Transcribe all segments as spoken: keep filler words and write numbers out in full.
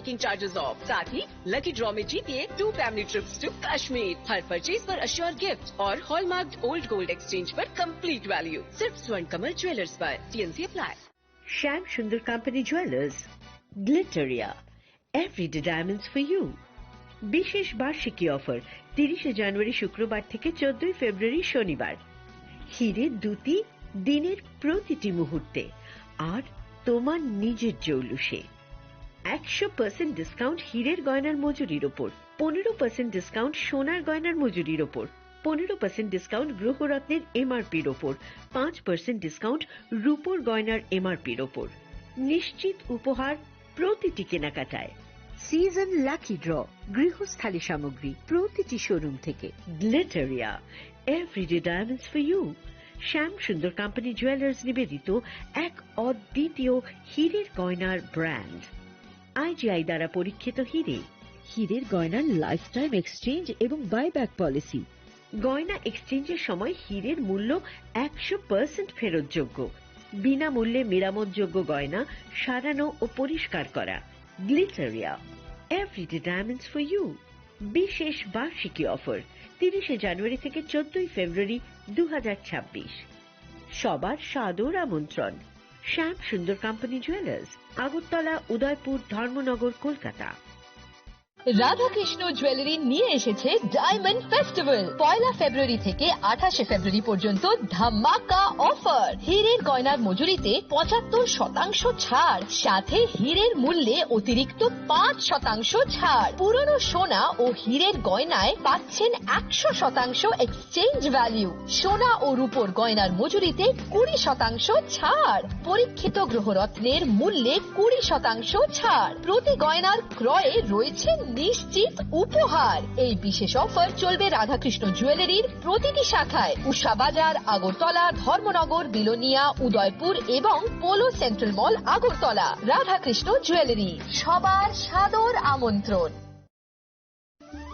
Making charges off. साथ ही lucky draw में जीतिए two family trips to Kashmir. हर परचेज पर अश्योर गिफ्ट और हॉलमार्क्ड ओल्ड गोल्ड एक्सचेंज पर कंप्लीट वैल्यू, सिर्फ स्वर्ण कमल ज्वेलर्स पर। TNC apply. Shyam Sundar company jewellers, Glitteria, everyday diamonds for you. বিশেষ বার্ষিকী অফার, তিরিশে জানুয়ারি শুক্রবার থেকে চোদ্দই ফেব্রুয়ারি শনিবার। হিরে দ্যুতি দিনের প্রতিটি মুহূর্তে, আর তোমার নিজের জৌলুসে। একশো পার্সেন্ট ডিসকাউন্ট হীরের গয়নার মজুরির ওপর, পনেরো পার্সেন্ট ডিসকাউন্ট সোনার গয়নার মজুরির ওপর, পনেরো পার্সেন্ট ডিসকাউন্ট গ্রহরত্নের এমআরপির ওপর, পাঁচ পার্সেন্ট ডিসকাউন্ট রূপোর গয়নার এমআরপির ওপর। নিশ্চিত উপহার প্রতিটি কেনাকাটায়। সিজন লাকি ড্র, গৃহস্থালী সামগ্রী প্রতিটি শোরুম থেকে। Glitteria, everyday diamonds for you. Shyam Sundar company jewellers নিবেদিত এক অদ্বিতীয় হীরের গয়নার ব্র্যান্ড। আইজিআই দ্বারা পরীক্ষিত হীরে। হীরের গয়নার লাইফ টাইম এক্সচেঞ্জ এবং বাইব্যাক পলিসি। গয়না এক্সচেঞ্জের সময় হীরের মূল্য একশো পার্সেন্ট ফেরতযোগ্য। বিনামূল্যে মেরামতযোগ্য গয়না সারানো ও পরিষ্কার করা। Glitteria, everyday diamonds for you. বিশেষ বার্ষিকী অফার, তিরিশে জানুয়ারি থেকে চোদ্দই ফেব্রুয়ারি দু হাজার ছাব্বিশ। সবার সাদর আমন্ত্রণ। শ্যাম সুন্দর কোম্পানি জুয়েলার্স, আগরতলা, উদয়পুর, ধর্মনগর, কলকাতা। রাধাকৃষ্ণ জুয়েলারি নিয়ে এসেছে ডায়মন্ড ফেস্টিভ্যাল। পয়লা ফেব্রুয়ারি থেকে আঠাশে ফেব্রুয়ারি পর্যন্ত ধামাকা অফার। হীরের গয়নার মজুরিতে পঁচাত্তর শতাংশ ছাড়, সাথে হীরের মূল্যে অতিরিক্ত পাঁচ শতাংশ ছাড়। পুরনো সোনা ও হীরের গয়নায় পাচ্ছেন একশো শতাংশ এক্সচেঞ্জ ভ্যালু। সোনা ও রূপোর গয়নার মজুরিতে কুড়ি শতাংশ ছাড়। পরীক্ষিত গ্রহরত্নের মূল্যে কুড়ি শতাংশ ছাড়। প্রতি গয়নার ক্রয়ে রয়েছে নিশ্চিত উপহার। এই বিশেষ অফার চলবে রাধাকৃষ্ণ জুয়েলারির প্রতিটি শাখায়, উষা বাজার, আগরতলা, ধর্মনগর, বিলোনিয়া, উদয়পুর এবং পোলো সেন্ট্রাল মল, আগরতলা। রাধাকৃষ্ণ জুয়েলারি, সবার সাদর আমন্ত্রণ।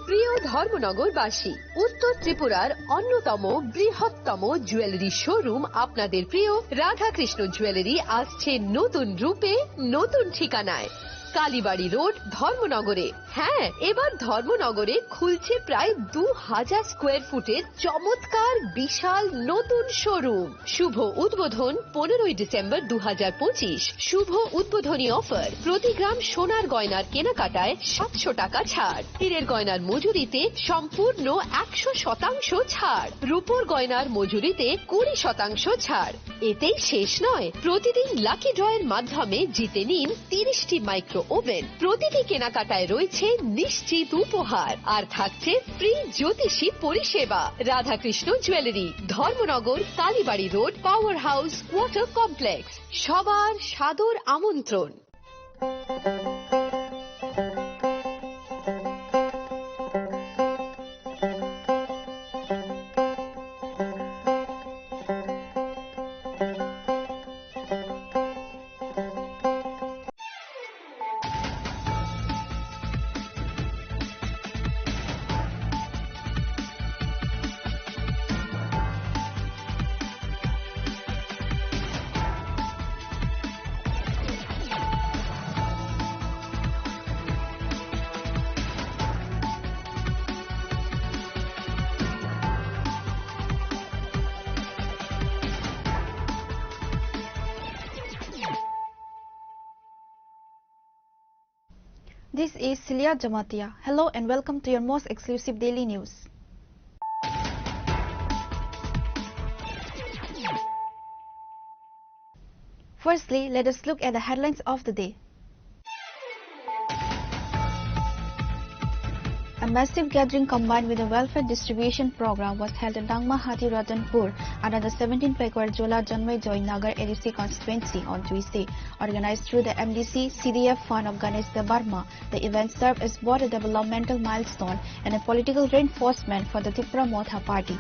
প্রিয় ধর্মনগরবাসী, উত্তর ত্রিপুরার অন্যতম বৃহত্তম জুয়েলারি শোরুম আপনাদের প্রিয় রাধাকৃষ্ণ জুয়েলারি আসছে নতুন রূপে, নতুন ঠিকানায়। কালীবাড়ি রোড, ধর্মনগরে। হ্যাঁ, এবার ধর্মনগরে খুলছে প্রায় দু হাজার স্কোয়ার ফুটের চমৎকার বিশাল নতুন শোরুম। শুভ উদ্বোধন পনেরোই ডিসেম্বর দু হাজার পঁচিশ। শুভ উদ্বোধনী অফার, প্রতি গ্রাম সোনার গয়নার কেনাকাটায় সাতশো টাকা ছাড়, হীরের গয়নার মজুরিতে সম্পূর্ণ একশো শতাংশ ছাড়, রূপোর গয়নার মজুরিতে কুড়ি শতাংশ ছাড়। এতেই শেষ নয়, প্রতিদিন লাকি ড্রয়ের মাধ্যমে জিতে নিন তিরিশটি মাইক্রো ওভেন। প্রতিটি কেনাকাটায় রয়েছে নিশ্চিত উপহার, আর থাকছে ফ্রি জ্যোতিষী পরিষেবা। Radhakrishna jewellery, Dharmanagar, Kalibari road, power house quarter complex. সবার সাদর আমন্ত্রণ। This is Celia Jamatia. Hello and welcome to your most exclusive daily news. Firstly, let us look at the headlines of the day. A massive gathering combined with a welfare distribution program was held in Dangmahati Ratanpur under the seventeen Pekwar Jola Janmay Joy Nagar A D C constituency on Tuesday. Organized through the M D C C D F fund of Ganesh Debbarma, the event served as both a developmental milestone and a political reinforcement for the Tipra Motha Party.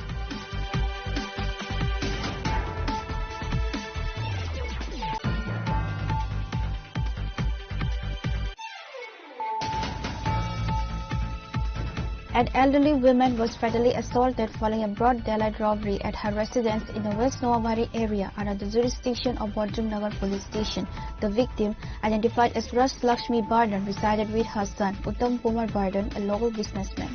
An elderly woman was fatally assaulted following a broad daylight robbery at her residence in the West Noabaris area under the jurisdiction of Bodrum Nagar Police Station. The victim, identified as Raj Lakshmi Bardhan, resided with her son Uttam Kumar Bardhan, a local businessman.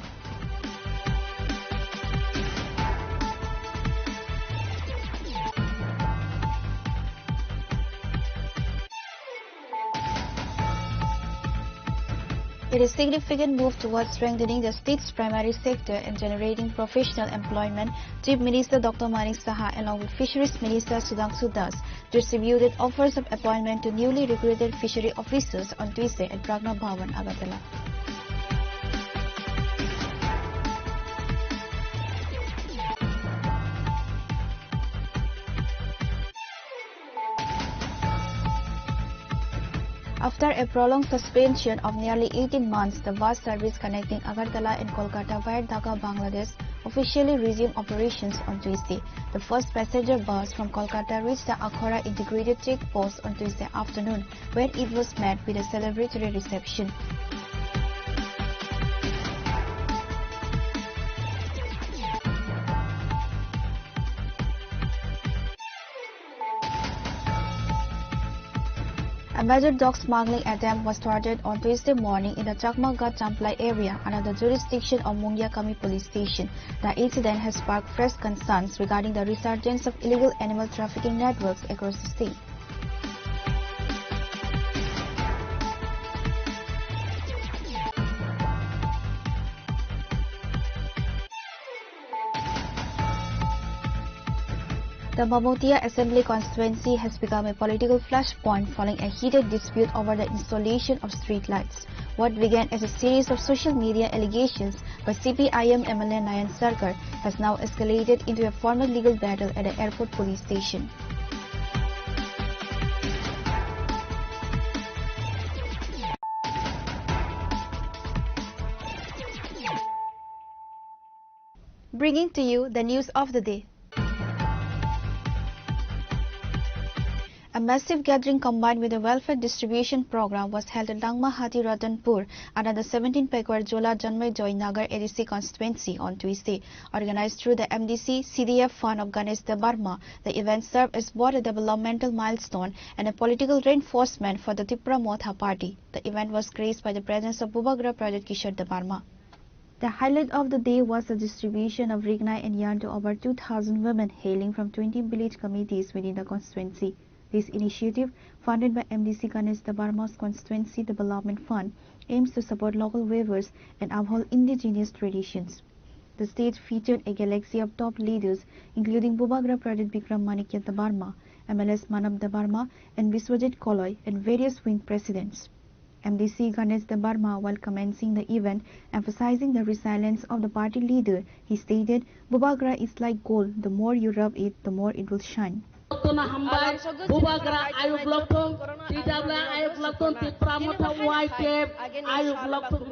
It is a significant move towards strengthening the state's primary sector and generating professional employment, Chief Minister Doctor Manik Saha, along with Fisheries Minister Sudhanshu Das, distributed offers of appointment to newly recruited fishery officers on Tuesday at Pragna Bhawan, Agartala. After a prolonged suspension of nearly eighteen months, the bus service connecting Agartala and Kolkata via Dhaka, Bangladesh, officially resumed operations on Tuesday. The first passenger bus from Kolkata reached the Akhora Integrated Check Post on Tuesday afternoon, where it was met with a celebratory reception. A major drug smuggling attempt was thwarted on Tuesday morning in the Chakma Ghat Champlai area under the jurisdiction of Mungiakami Police Station. The incident has sparked fresh concerns regarding the resurgence of illegal animal trafficking networks across the state. The Mamotia Assembly Constituency has become a political flashpoint following a heated dispute over the installation of streetlights. What began as a series of social media allegations by C P I M M L A Nayan Sarkar has now escalated into a formal legal battle at the airport police station. Bringing to you the news of the day. A massive gathering combined with a welfare distribution program was held at Langmahati Ratanpur under the seventeen Pekwer Jola Janmay Joy Nagar A D C constituency on Tuesday. Organized through the M D C C D F fund of Ganesh Debbarma, the event served as both a developmental milestone and a political reinforcement for the Tipra Motha party. The event was graced by the presence of Bubagra Pradyut Kishore Debbarma. The highlight of the day was the distribution of Rignai and Yarn to over two thousand women hailing from twenty village committees within the constituency. This initiative, funded by M D C Ganesh Debbarma's Constituency Development Fund, aims to support local weavers and uphold indigenous traditions. The stage featured a galaxy of top leaders, including Bubagra Pradyut Bikram Manikya Debbarma, M L As Manab Debbarma and Biswajit Koloi, and various wing presidents. M D C Ganesh Debbarma, while commencing the event, emphasizing the resilience of the party leader, he stated, "Bubagra is like gold, the more you rub it, the more it will shine." Kono hambai, Bubagra ayuk lokthung, T W ayuk lokthung, Tipra Motha Y K F ayuk lokthung.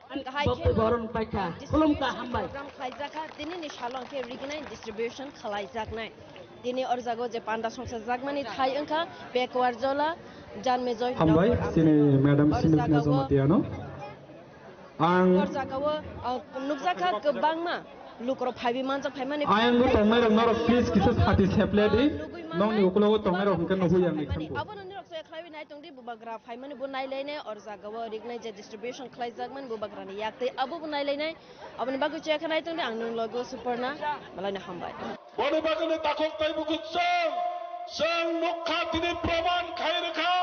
Ani bokti boron paikha, khulumkha, hambai. Program khlaijakha, tinini salong khe Rignai distribution khlaijaknai. Tini o jaga o je panda songsa jakmani thai wngkha Pekuar Jola, Janmai Joy. Hambai, Dr. chini Madam Similkna Jamatia no. Ang o jaga o, uh, nukjakha kwbangma lukurok phaiwi manjak phaimani. Ayang bo tongnai rok norok please kisa sati seple di. Nokni ukulogo tongnai rok hwnkhe nuhwi yang ni thango. Abono norok se khlaiwi nai tongdi, Bubagra phaimani bo nailainai, o jaga o Rignai je distribution khlaijakmani Bubagrani yaktwi abo bo nailainai. Aboni bagwi chaya khe nai tongdi ang nwng logo Suparna, malaino hambai. Boni bagwino takhuk tai bukhuk chwng, chwng nukha tini proman khai rwkha.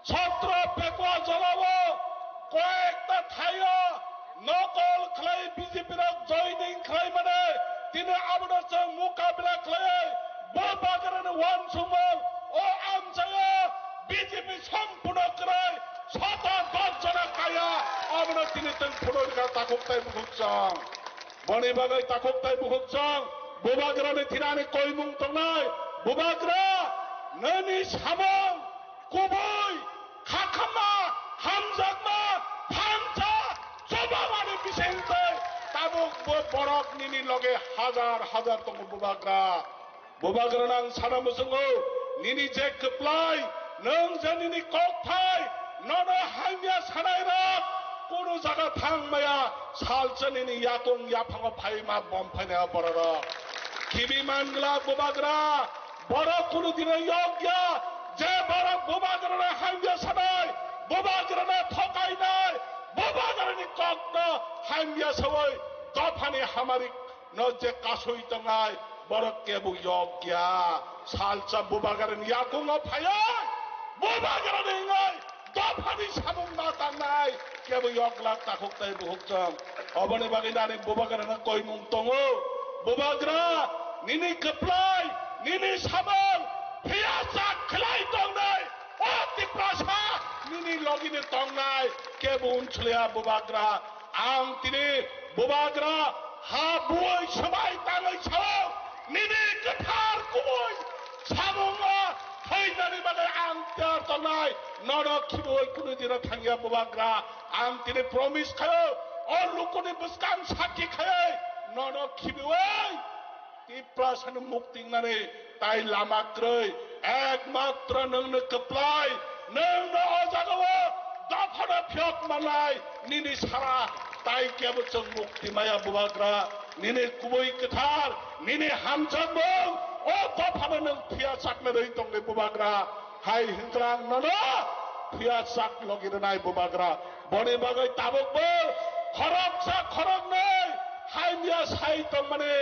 Chhatro Pekwa Jolao koyekta thaio nokol khlai B J P rok joining khlai mane tini abono chwng mukabila khlai bo bagarani wansukmung o amchaio B J P sampurno kwrwi sota dot jona kaya abono tini chwng phunukha takhuk tai bukhuk chwng. Boni bagwi takhuk tai bukhuk chwng Bubagrani thinani koimung tongnai. Bubagra, nini samung kubui, khakhamma, hamjakma, thansa, chubamani bisingtwi tabuk bo borok nini loge hajar hajar tongo Bubagra. Bubagrano ang sana muchungo, nini je kwplai, nwng je nini kokthai, nono hamya sanairok, kunu Saka thang maya salsa nini yakung yaphango phaima bom phainai bororok. Khibi mangla bubagra, borok kunu dino yokya, je borok bubagrana hamya sanai, bubagrana thokainai, bubagrani kokno hamya sawi, dophani hamari no je kasui tongnai, borok kebo yokya, salsa bubagrani yakungo phayai, bubagrani hingai, dophani samung ma tangnai, kebo yoklak takhuk tai bukhuk chwng. Oboni bagwi nani bubagrano koimung tongo. Bubagra, nini kwplai, nini samung, phiya chak khlai tongnai, o Tiprasa, nini logini tongnai, kebo unsliya bubagra. Ang tini bubagra ha buoi swbai tangwi sao, nini kwthar kubui samungo thwinani bagwi ang tiyar tongnai, nono khibiui kunu dino thangya bubagra. Ang tini promise khaio, o lukuni bwskang sakhi khaioi, nono khibiui Tiprasano mukti wngnani tai lama kwrwi, ekmatro nwngno kwplai, nwngno o jagao dophano phiyok manai, nini sara tai kebo chwng mukti maya bubagra, nini kubui kwthar, nini hamjakmung, o dophano nwng phiya sakna rwi tongni bubagra, hai hinkrang nono phiya sak logi rwnai bubagra, boni bagwi tabukbo khoroksa khoroknwi hamya sai tongmani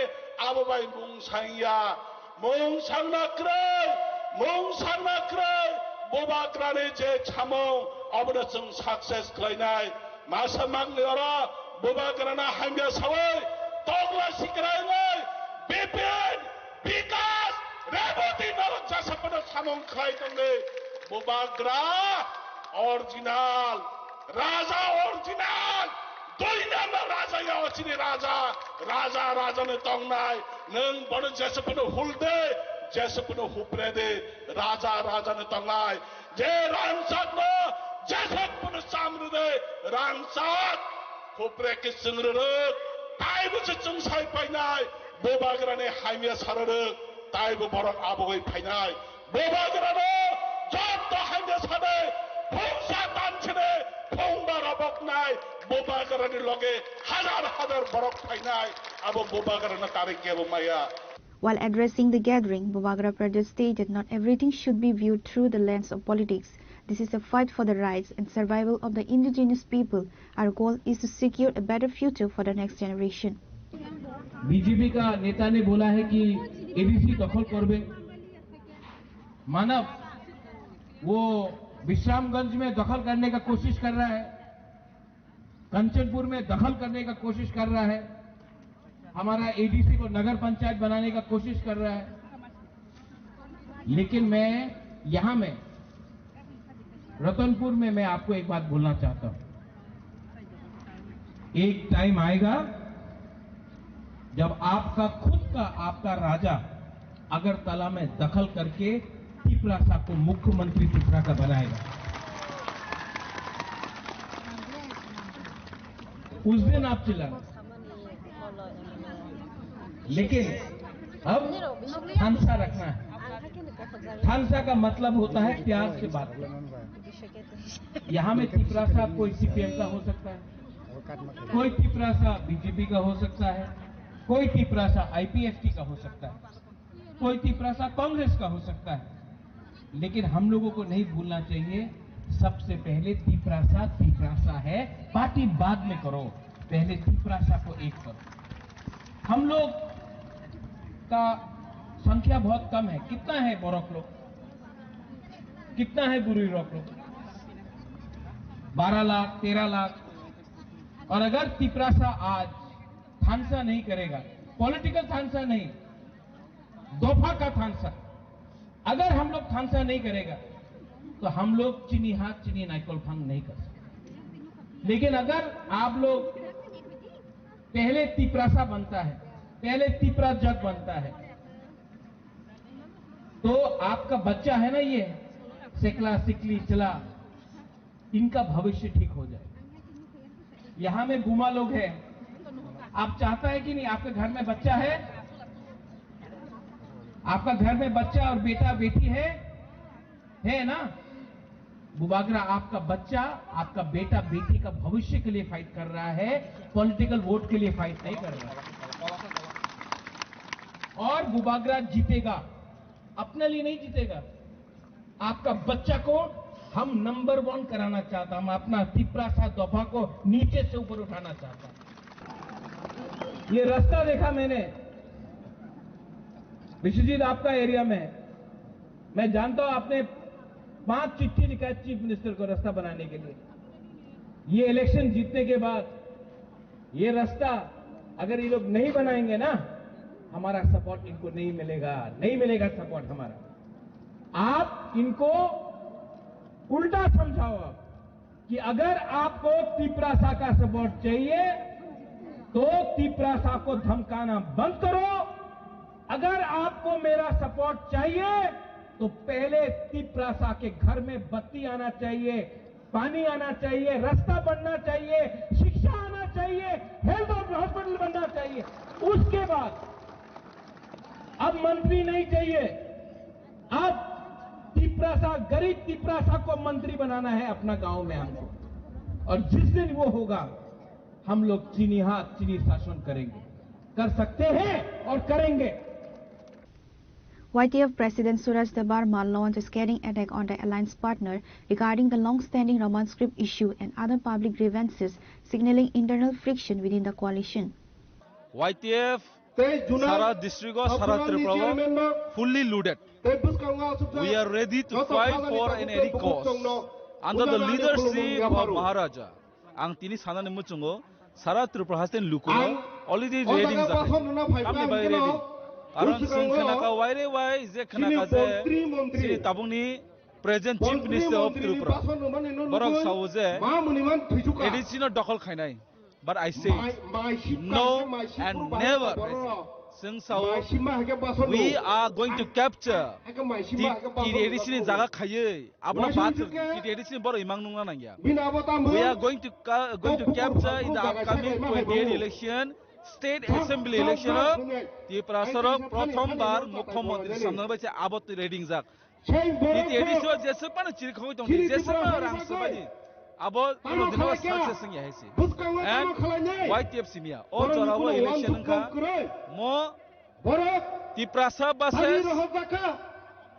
abo bai mung sangya. Mung sangna kwrwi, mung sangna kwrwi, bubagrani je samung, obono chwng success khlainai. Masa mangni oro bubagrana hamya sawi, tokla sikrai wngwi, Bipin, Bikas, Reboti norok jasa pono samung khlai tongni. Bubagra original, raja original, doi number raja ya o chini raja, raja, raja ni tongnai, nwng bono jesa pono hul de, jesa pono hupre de, raja, raja ni tongnai, je rangchak no, jesa pono cham rw de, rangchak, hupre ke chwng rwrwk, tai bo se chwng sai painai, bubagra ni hamya sarwrwk, tai bo borok abogoi phainai. Bubagrano jotto hamya sade, phungsa tansine, phungba roboknai, bubagrani loge hazar hazar borok phainai, abo bubagrano tari kebo maya. While addressing the gathering, Bubagra Pradesh stated not everything should be viewed through the lens of politics. This is a fight for the rights and survival of the indigenous people. Our goal is to secure a better future for the next generation. BJP का नेता ने बोला है कि एडीसी दखल करबे। मानव वो विश्रामगंज में दखल करने का कोशिश कर रहा है, कंचनपुर में दखल करने का कोशिश कर रहा है, हमारा एडीसी को नगर पंचायत बनाने का कोशिश कर रहा है। लेकिन मैं यहाँ में, रतनपुर में, मैं आपको एक बात बोलना चाहता हूँ, एक टाइम आएगा जब आपका खुद का, आपका राजा अगरतला में दखल करके तिपरासा को मुख्यमंत्री तिपरासा बनाएगा। उस दिन आप चिल्लाना। लेकिन अब थानसा रखना है। थानसा का मतलब होता है प्यार से बात करना। यहाँ में तिपरासा कोई सीपीएम का हो सकता है, कोई तिपरासा बीजेपी का हो सकता है, कोई तिपरासा आईपीएफटी का हो सकता है, कोई तिपरासा कांग्रेस का हो सकता है, लेकिन हम लोगों को नहीं भूलना चाहिए, सबसे पहले तिपरासा तिपरासा है। पार्टी बाद में करो, पहले तिपरासा को एक करो। हम लोग का संख्या बहुत कम है। कितना है बोरक लोग? कितना है बुरी रोक लोग? बारह लाख, तेरह लाख। और अगर तिपरासा आज थानसा नहीं करेगा, पॉलिटिकल थानसा नहीं, दोफा का थानसा, अगर हम लोग थानसा नहीं करेगा तो हम लोग चीनी हाथ चीनी नाइकोल फांग नहीं कर सकते। लेकिन अगर आप लोग पहले तिपरासा बनता है, पहले तिपरा जग बनता है, तो आपका बच्चा है ना, ये सिकला सिकली चला, इनका भविष्य ठीक हो जाए। यहाँ में बुमा लोग हैं, आप चाहता है कि नहीं? आपके घर में बच्चा है, आपका घर में बच्चा और बेटा बेटी है, है ना? बुबागरा आपका बच्चा, आपका बेटा बेटी का भविष्य के लिए फाइट कर रहा है, पॉलिटिकल वोट के लिए फाइट नहीं कर रहा है। और बुबागरा जीतेगा, अपने लिए नहीं जीतेगा। आपका बच्चा को हम नंबर वन कराना चाहता, हम अपना तिपरासा दोफा को नीचे से ऊपर उठाना चाहता। ये रास्ता देखा मैंने, विश्वजीत, आपका एरिया में, मैं जानता हूं आपने पांच चिट्ठी लिखा है चीफ मिनिस्टर को रास्ता बनाने के लिए। ये इलेक्शन जीतने के बाद ये रास्ता अगर ये लोग नहीं बनाएंगे ना, हमारा सपोर्ट इनको नहीं मिलेगा, नहीं मिलेगा सपोर्ट हमारा। आप इनको उल्टा समझाओ आप कि अगर आपको तिपरासा का सपोर्ट चाहिए तो तिपरासा को धमकाना बंद करो। अगर आपको मेरा सपोर्ट चाहिए तो पहले तिपरासा के घर में बत्ती आना चाहिए, पानी आना चाहिए, रास्ता बनना चाहिए, शिक्षा आना चाहिए, हेल्थ और हॉस्पिटल बनना चाहिए। उसके बाद अब मंत्री नहीं चाहिए, अब तिपरासा, गरीब तिपरासा को मंत्री बनाना है अपना गांव में हमको। और जिस दिन वो होगा, हम लोग चीनी हाथ, चीनी शासन करेंगे, कर सकते हैं और करेंगे। Y T F President Suraj Debbarma launched a scathing attack on the alliance partner regarding the long-standing Roman script issue and other public grievances, signaling internal friction within the coalition. Y T F sara district o, sara Tripura o fully loaded. We are ready to fight for an any cause under the leadership of Maharaja. Ang tini sanani muchungo, sara Tripura haste ni luku already ready wngkha. Tamni bagwi ready? Karon chwng khnakha waire wai je khnakha je chini tabukni present Chief Minister of Tripura, borok sao je A D C no dokhol khainai. But I say no and never. Chwng sao, we are going to capture T T A D C ni jaga khaiwi. Abono bad T T A D C ni borok imang nungna nangya. We are going to ca-, going to capture in the upcoming twenty-eight election, state assembly election o Tiprasa rok prothom bar mukhyamantri samnang bai se abo ready wngjak. T T A D C o jeswk phano chiri khogwi tong di, jeswk phano rang swbai di, abo kuno dino success wngya hai se. And Y T F simiya o jora o election wngkha mo Tiprasa ba se,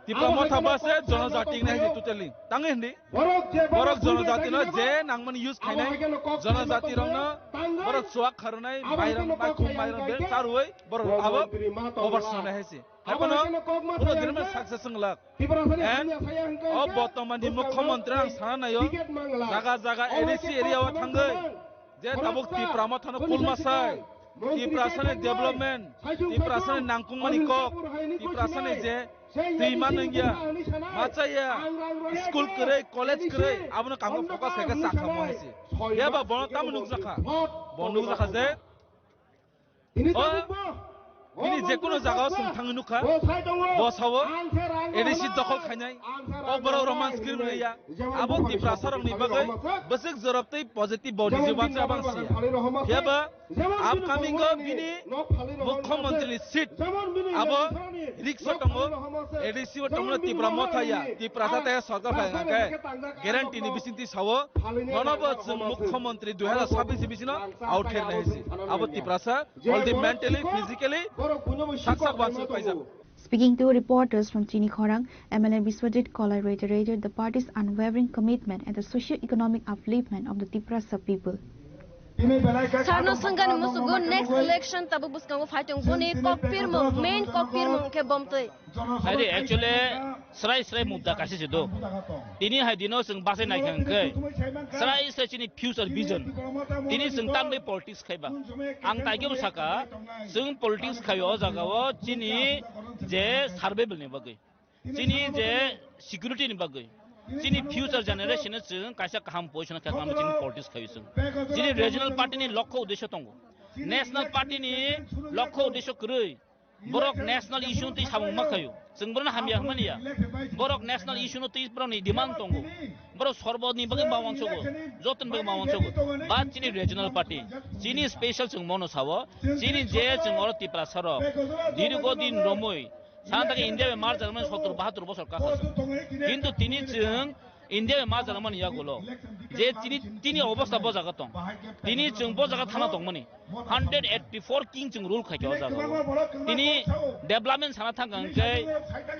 Tipra Motha ba se, jonojati wngnai hai se totally. Tangwi hindi? Borok jonojati no je nangmani use khainai, jonojati rokno borok chuak kharwnai, mairum, maikhum, mairum beng charwi borok abo cover swngnai hai se. Hai phano kuno dino success wnglak. And o bortomani mukhyamantri ang sana naio, jaga jaga A D C area o thangwi je tabuk Tipra Mothano kulmasai, Tiprasani development, Tiprasani nangkukmani kok, Tiprasani je twima nungya, machaya, school kwrwi, college kwrwi, abono kamo focus khaikhe chakha mo hai se. Phiya ba bono tamo nukjakha? Bo nukjakha je O, bini je kuno jaga o chwng thangwi nukha, bo sao, A D C dokhol khainai, o borok Roman script rwya, abo Tiprasa rokni bagwi bwswk jorop tei positive body je wansa bang siya. Phiya ba upcoming o bini mukhyamantri seat abo risk o tongo, A D C o tongo Tipra Motha ya, Tiprasa tei sorkar phai hwnkhe guarantee ni bisingtwi sao, nono bo chwng mukhyamantri dui hazar sabbish ni bisino out khairnai hai se. Abo Tiprasa already mentally, physically sak sak uansuk paijak. Speaking to reporters from Chini Khorang, M L A Biswajit Kola reiterated the party's unwavering commitment and the socio-economic upliftment of the Tiprasa people. Sarno swngani musugo next election tabuk bwskango phai tongo, boni kokpirmung, main kokpirmung khe bomtwi. Are actually srai srai mudda kaisa se do. Tini hai dino chwng bachai naikha hwnkhe srai srai chini future vision. Tini chwng tamni politics khaiba. Ang taigwbo saka, chwng politics khaio o jagao chini je survival ni bagwi, chini je security ni bagwi, chini future generation no chwng kaisa kaham position khe tamo chini politics khaio chwng. Chini regional party ni lokho uddesho tongo. National party ni lokho uddesho kwrwi. Borok national issue no twi samung ma khaio. Chwng borokno hamya hwnmani ya. Borok national issue no twi borokni demand tongo. Borok sorboni bagwi ma wansogo. Jotoni bagwi ma wansogo. Ba chini regional party, chini special chwng mono sao. Chini je chwng oro Tiprasa rok dirgo din romwi sana thangwi India bai mar jagmani sottor bahattor bosor kakha. Kintu tini chwng India bai ma jana mani yagulo je tini, tini obostha bo jaga tong. Tini chwng bo jaga thana tongmani. Hundred eighty four king chwng rule khaikha o jaga o. Tini development sana thangkha hwnkhe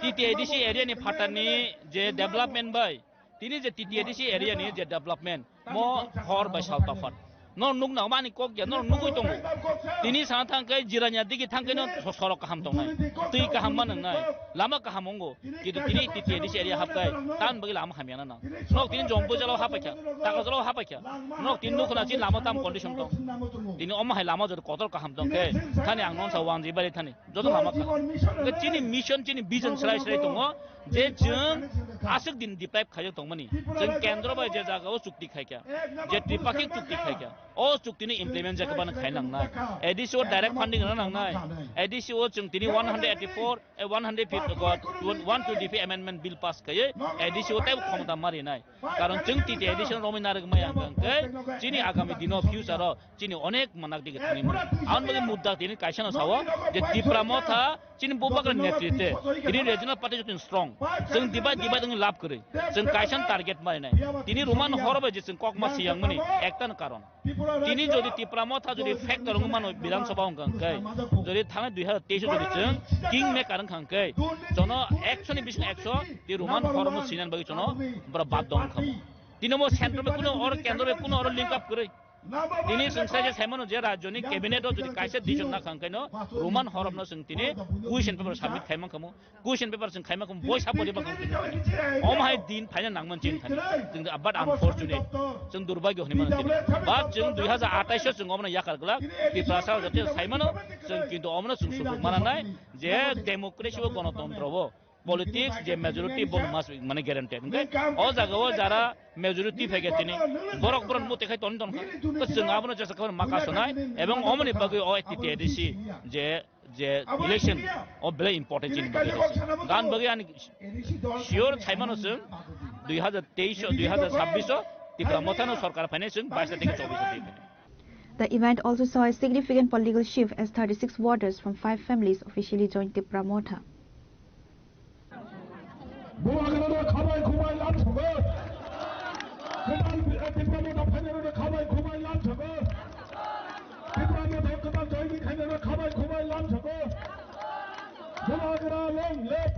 T T A D C area ni phatarni je development bai, tini je T T A D C area ni je development, mo hor bai sal tophat. No nukna mani kok ya, no nugui tongo. Tini sana thangkhe Jirania digi thangkhe no so-, sorok kaham tongnai. Twi kaham ma nangnai. Lama kaham ongo. Kintu tini T T A D C area hapkai. Tan bagwi lama hamya na nang. Nok tini Jompu jalo hapaikha. Taka jalo hapaikha. Nok tini nukna chi lama tam condition tong. Tini omo hai lama jodi kotor kaham tongkhe. Thani ang non sa wanji bari thani. Joto lama kaham. Hwnkhe chini mission, chini vision srai srai tongo. Je chwng aswk din deprive khaijak tongmani, chwng kendro bai je jaga o chukti khaikha, je tripartite chukti khaikha, o chukti ni implement jakha bana khai nangnai. A D C o direct funding rwna nangnai. A D C o chwng tini one hundred eighty four, eh, one hundred fifty, one twenty fifth amendment bill pass khaiwi A D C o teibo khomota ma rinai. Karon chwng T T A D C no romwi narwk maya hwnkhe chini agami dino future o chini onek manak dige thangwi mano. Aboni bagwi mudda tini kaisa no sao je Tipra Motha chini bubagra netritwe tini regional party joto strong. Chwng divide divide wngwi lab kwrwi. Chwng kaisa no target marinai. Tini Roman horo bai je chwng kokma siyang mani ekta no karon. Tini jodi Tipra Motha jodi factor wngwi mano Bidhan Sabha wngkha hwnkhe, jodi thangnai dui hazar teis o jodi chwng king maker wngkha hwnkhe, jono ekso ni bising ekso tini Roman horo no sinan bagwi jono bora bad dong kha. Tini mo central bai kuno or kendro bai kuno or link up kwrwi. Tini chwng sai je saimano je rajyoni cabinet o jodi kaisa decision na khang kaino Roman horop no chwng tini question paper submit khai mankhamu, question paper chwng khai mankhamu, boi sabo de mankhamu. Om hai din phaina nangman chin thani. Chwng but unfortunate, chwng durbagyo hwnwi mano tini. But chwng dui hazar atais o chwng omono yakar glak, Tiprasa jote saimano, chwng kintu omono chwng sujug mana nai je democracy o gonotontro o politics je majority bo mas mane guaranteed. Hwnkhe o jaga o jara majority phege tini borok borok muti khai toni tonkha. To chwng abono jesa khe ma kasonai ebong omoni bagwi o T T A D C je, je election o belai important chini bagwi. Gan bagwi ani sure saimano chwng dui hazar teis o, dui hazar chabbish o Tipra Mothano sorkar phainai chwng bais ta theke chobbish o theke. The event also saw a significant political shift as thirty-six voters from five families officially joined Tipra Motha. Bubagrano khabai khumbai lam sogo. Kwtal Tipra Motha phainarokno khabai khumbai lam sogo. Tipra Motha kwtal join khainarokno khabai khumbai lam sogo. Bubagra long live.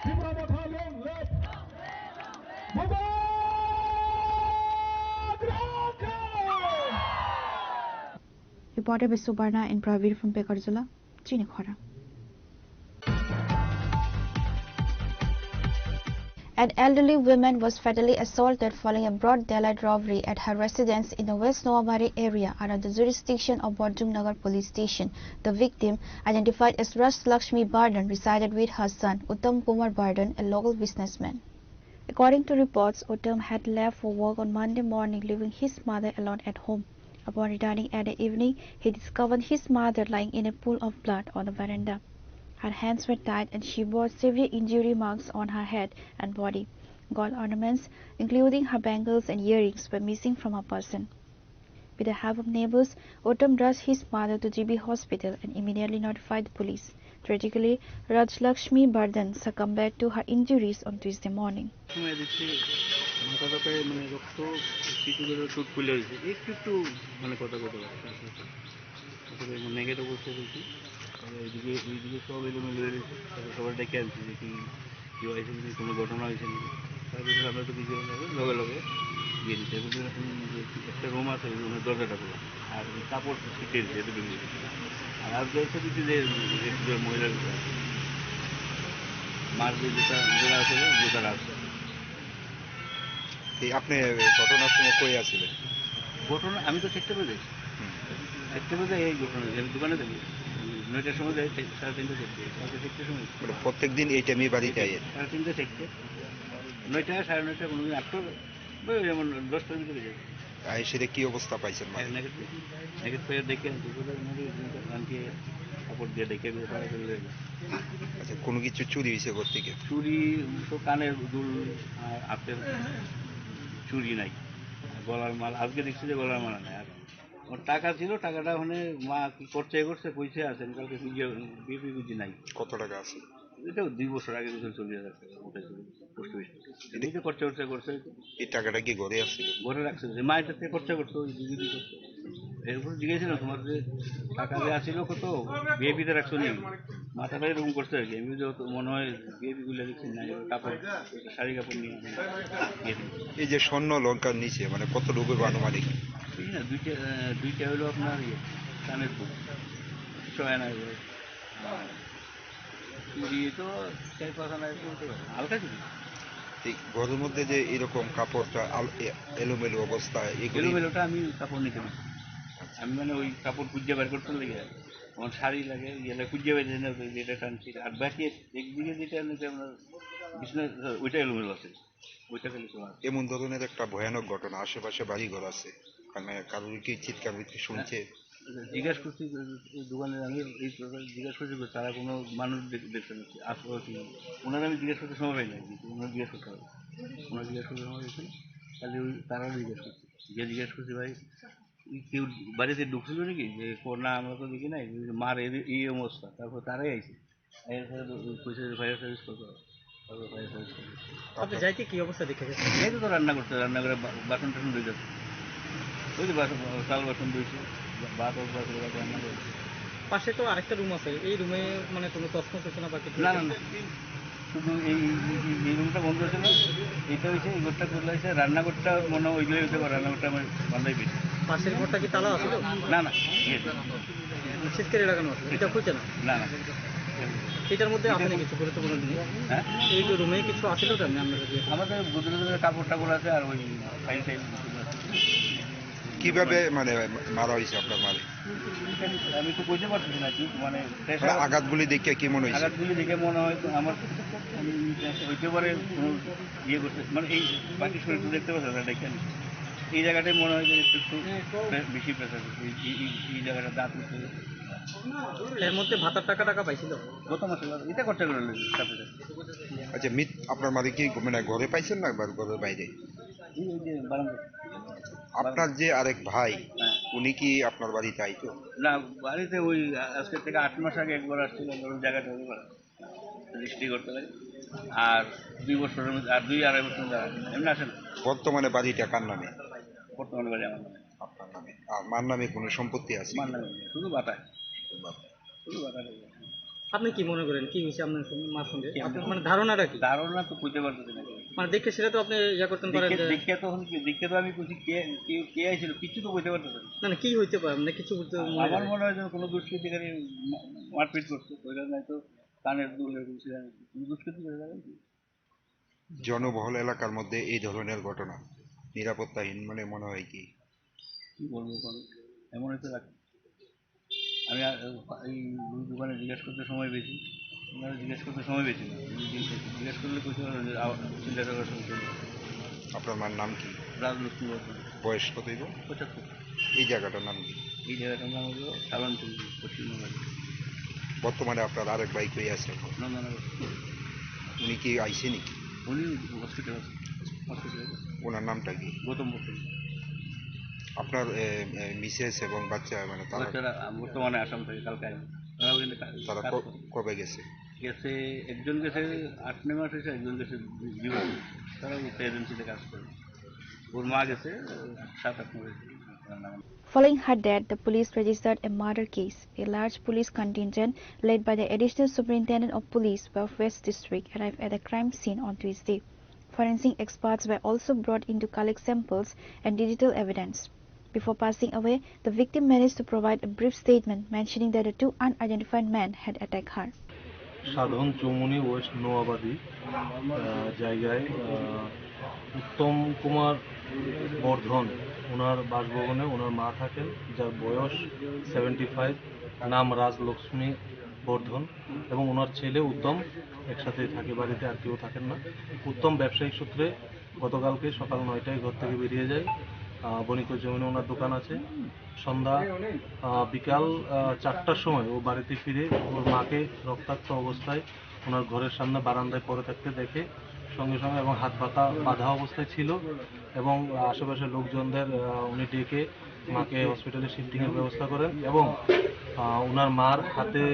Tipra Motha long live. Bubagra khe. Reported by Subarna and Pravir from Pekarjala. Chini khorang. An elderly woman was fatally assaulted following a broad daylight robbery at her residence in the West Noabaria area under the jurisdiction of Borjum Nagar Police Station. The victim, identified as Raj Lakshmi Bardhan, resided with her son, Uttam Kumar Bardhan, a local businessman. According to reports, Uttam had left for work on Monday morning, leaving his mother alone at home. Upon returning at the evening, he discovered his mother lying in a pool of blood on the veranda. Her hands were tied and she bore severe injury marks on her head and body. Gold ornaments, including her bangles and earrings, were missing from her person. With the help of neighbors, Uttam rushed his mother to G B hospital and immediately notified the police. Tragically, Rajlakshmi Bardhan succumbed to her injuries on Tuesday morning. সময় দেখছি মাথাটাতে মানে রক্ত কিছু করে চোট ফুলে হয়েছে, একটু একটু মানে কথা কথা। তারপরে নেগেটিভ অবস্থা বলছি, এইদিকে এইদিকে সব এলোমেলো হয়ে রয়েছে। তারপরে সবার ডেকে আনছি যে কি কেউ আইসেন যে কোনো ঘটনা হয়েছে নাকি? তারপরে আমরা তো কিছু লগে লগে গিয়ে দিতে হবে। একটা রুম আছে, ওই রুমের দরজাটা খোলা, আর ওই কাপড় ছিটিয়ে দিচ্ছে এতটুকু। আর আর যে এসে দিচ্ছে যে একজন মহিলার মার যে জুতা, জুতা আছে, জুতা রাখছে। এই আপনি ঘটনার সময় কই আছিলেন? ঘটনা আমি তো সেক্টর বাজার। হুম। সেক্টর বাজার এই ঘটনা, আমি দোকানে থাকি। নয়টার সময় যাই, সাড়ে তিনটা চারটে, সাড়ে তিনটার সময়। মানে প্রত্যেক দিন এই টাইমে বাড়িতে আইয়েন? সাড়ে তিনটা চারটে। নয়টা, সাড়ে নয়টা, কোনোদিন আটটা, ওই যেমন দশটার ভিতরে যাই। আর সেটা কি অবস্থা পাইছেন মানে? নেগেটিভ, নেগেটিভ পেয়ে দেখে দুপুরে আমাকে কাপড় দিয়ে ডেকে দিয়ে তারা চলে যায়। আচ্ছা, কোনো কিছু চুরি হয়েছে ঘর থেকে? চুরি তো কানের দুল আর হাতের চুরি নাই, আর গলার মালা, আজকে দেখছি যে গলার মালা নাই। আর ওর টাকা ছিল, টাকাটা ওখানে মা কি করতে করতে পয়সা আছে, আমি কালকে খুঁজে বিপি বুঝি নাই। কত টাকা আছে? এটা দুই বছর আগে কিছু চলে যাচ্ছে, ওটাই চলে যাচ্ছে, পোস্ট অফিস। এটা এই যে খরচা খরচা করছে, এই টাকাটা কি ঘরে আসছিল? ঘরে রাখছে, যে মা এটাতে খরচা করতো, ওই দিদি করতো। এরপর জিজ্ঞাসা ছিলাম, "তোমার যে টাকা যে আসছিল কত, বিএপিতে রাখছো নি?" মাথাটা এরকম করছে আর কি। আমি তো মনে হয় বিএপি গুলো দেখছি না, কাপড়, শাড়ি কাপড় নিয়ে আমি বিএপি। এই যে স্বর্ণ লঙ্কার নিচে, মানে, কত রুপে বা আনুমানিক? এই না, দুইটা, আহ, দুইটা হলো আপনার ইয়ে, কানের দুল, ছয় আনা করে। চুড়ি তো চার পাঁচ আনা এরকম হতে পারে, হালকা চুড়ি। এই ঘরের মধ্যে যে এরকম কাপড়টা আল-, এ-, এলোমেলো অবস্থা, এগুলি এলোমেলোটা আমি কাপড় নিতে পারি। আমি মানে ওই কাপড় খুঁজে বের করতে লাগে, আমার শাড়ি লাগে, ইয়ে লাগে, খুঁজে বের করে যেটা টানছি। আর বাকি একদিকে যেটা আছে আপনার বিছনা, ওইটা এলোমেলো আছে, ওইটা খালি খোলা আছে। এমন ধরনের একটা ভয়ানক ঘটনা, আশেপাশে বাড়িঘর আছে, মানে, কারোর কি চিৎকার বিৎকার শুনছে? জিজ্ঞেস করছি, ওই দোকানে আমি এই কথা জিজ্ঞেস করছি, তারা কোনো মানুষ দেখ-, দেখতে পাচ্ছে, আশেপাশে নেই। ওনারা আমি জিজ্ঞেস করতে সময় পাই না, কিন্তু ওনারা জিজ্ঞেস করতে হবে, ওনারা জিজ্ঞেস করতে সময় পাইছে, তাহলে ওই তারা জিজ্ঞেস করছে, যে জিজ্ঞেস করছে, "ভাই, এই কেউ বাড়িতে ঢুকছিল নাকি?" যে, "কো-, না, আমরা তো দেখি নাই।" ওই যে মার এই, এই অবস্থা, তারপর তারাই আইছে। এরপরে তো কইছে যে ফায়ার সার্ভিস কল করো। তারপরে ফায়ার সার্ভিস কল করছে। আপনি যাইতে কি অবস্থা দেখে গেছেন? এই তো রান্না করছে, রান্না করে বা-, বাসন টাসন ধুইতেছে। ওই যে বাসন, চাল বাসন ধুইছে, বা-, ভাত, ভাত, ভাত রান্না করেছে। পাশে তো আরেকটা রুম আছে, এই রুমে মানে কোনো তছনছ হয়েছে না বা কিছু? না, না, না। শুধু এই, এই, এই, এই রুমটা বন্ধ ছিল, এটা হয়েছে, এই ঘরটা খোলা হয়েছে, রান্নাঘরটা মনে হয় ওইগুলোই হতে পারে, রান্নাঘরটা আমার বন্ধই পেয়েছে। পাশের ঘরটা কি তালা আছিল? না, না, ইয়ে। শীতকালে লাগানো আছে, এটা খুলছে না? না, না। এটার মধ্যে আছে নাকি কিছু গুরুত্বপূর্ণ জিনিস? হ্যাঁ? এই যে রুমে কিছু আছিল তো এমনি আপনার কাছে? আমাদের গোদরেজের কাপড় টাপড় আছে আর ওই ফাইল টাইল কিছু আছে। কিভাবে মানে মারা হয়েছে আপনার মারে? আমি তো কইতে পারতেছি না কি, মানে, মানে, প্রেশার। আঘাতগুলি দেখে কি মনে হয়েছে? আঘাতগুলি দেখে মনে হয় তো আমার, উম, হইতে পারে কোনো ইয়ে করতে, মানে, এই বাকি শরীর তো দেখতে পাচ্ছে না, দেখেন, এই জায়গাটায় মনে হয় যে একটু, একটু প্রে-, বেশি প্রেশার, এই, এই, এই, এই জায়গাটা দাঁত উঠে। এর মধ্যে ভাতার টাকা টাকা পাইছিল? গত মাসে, এটা করতে গেলে সাথে সাথে। আচ্ছা, মিত-, আপনার মারে কি মানে ঘরে পাইছেন না একবার ঘরের বাইরে? এই, ওই যে বারান্দা। আপনার যে আরেক ভাই, হ্যাঁ। উনি কি আপনার বাড়িতে আইতো? না, বাড়িতে ওই আজকে থেকে আট মাস আগে একবার আসছিল, ওর জায়গাটা ওই করা, রেজিস্ট্রি করতে লাগে। আর দুই বছরের মধ্যে, আর দুই আড়াই বছর মধ্যে আসে। এমনি আসে না। বর্তমানে বাড়িটা কার নামে? বর্তমানে বাড়ি আমার নামে। আপনার নামে। আর মার নামে কোনো সম্পত্তি আছে? মার নামে নেই, শুধু বাতায়। বাতায়। শুধু বাতায়। আপনি কি মনে করেন, কি হয়েছে আপনার সঙ্গে, মার সঙ্গে? কি আপনার মানে ধারণাটা কি? ধারণা তো কইতে পারতেছি না। মানে দেখে সেটা তো আপনি ইয়া করতে পারেন দেখে, যে দেখে তখন কি, দেখে তো আমি কইছি কে, কে, কে আইছিল, কিচ্ছু তো কইতে পারতেছি না। না, না, কি হইতে পারে? মানে কিছু বুঝতে মনে আমার হয়। মনে হয় যেন কোনো দুষ্কৃতিকারী মা-, মারপিট করছে, ওইটা নয়তো কানের দুল এরকম ছিল, কোনো দুষ্কৃতি করে যাবে কি? জনবহুল এলাকার মধ্যে এই ধরনের ঘটনা নিরাপত্তাহীন মানে মনে হয় কি? কি বলবো, কারণ এমন একটা রাখ-, আমি আর এই দুই দোকানে জিজ্ঞেস করতে সময় পেয়েছি, ওনারা জিজ্ঞেস করতে সময় পেয়েছি না। উনি জিজ্ঞেস, জিজ্ঞেস করলে কইতে পারবেন যে আবার চিন্তা করার সময় পেয়েছি। আপনার মার নাম কি? রাজলক্ষ্মী বর্ধন। বয়স কত হইব? পঁচাত্তর। এই জায়গাটার নাম কি? এই জায়গাটার নাম হলো সালানচুরি, পশ্চিমবঙ্গের। বর্তমানে আপনার আরেক ভাই কই আছে এখন? নন্দনগর। উনি কি আইছে নাকি? উনি হসপিটাল আছে, হসপিটালে আছে। ওনার নামটা কি? গৌতম বসু। আপনার, এ, এ, মিসেস এবং বাচ্চা, মানে, তারা বাচ্চারা বর্তমানে আসাম থেকে কালকে আসবে। তারা ওখানে কা-, তারা কাজ ক-, করে। কবে গেছে? গেছে, একজন গেছে আট নয় মাস হয়েছে, একজন গেছে দুই, দুই বছর। তারা ওই এজেন্সিতে কাজ করে। ওর মা গেছে সাত আট মাস হয়েছে। Following her death, the police registered a murder case. A large police contingent led by the Additional Superintendent of Police, West District, arrived at the crime scene on Tuesday. Forensic experts were also brought in to collect samples and digital evidence. Before passing away, the victim managed to provide a brief statement mentioning that the two unidentified men had attacked her. সাধন চৌমুহনী ওয়েস্ট নোয়াবাদী, আহ, জায়গায়, আহ, উত্তম কুমার বর্ধন ওনার বাসভবনে ওনার মা থাকেন, যার বয়স seventy five, নাম রাজলক্ষ্মী বর্ধন এবং ওনার ছেলে উত্তম একসাথে থাকে বাড়িতে, আর কেউ থাকেন না। উত্তম ব্যবসায়িক সূত্রে গতকালকে সকাল নয়টায় ঘর থেকে বেরিয়ে যায়। আহ, বণিকগঞ্জ জমিনে ওনার দোকান আছে। সন্ধ্যা, আহ, বিকাল, আহ, চারটার সময় ও বাড়িতে ফিরে ওর মাকে রক্তাক্ত অবস্থায় ওনার ঘরের সামনে বারান্দায় পড়ে থাকতে দেখে। সঙ্গে সঙ্গে এবং হাত পাতা বাঁধা অবস্থায় ছিল এবং আশেপাশের লোকজনদের, আহ, উনি ডেকে মাকে হসপিটালে শিফটিং এর ব্যবস্থা করেন এবং, আহ, ওনার মার হাতে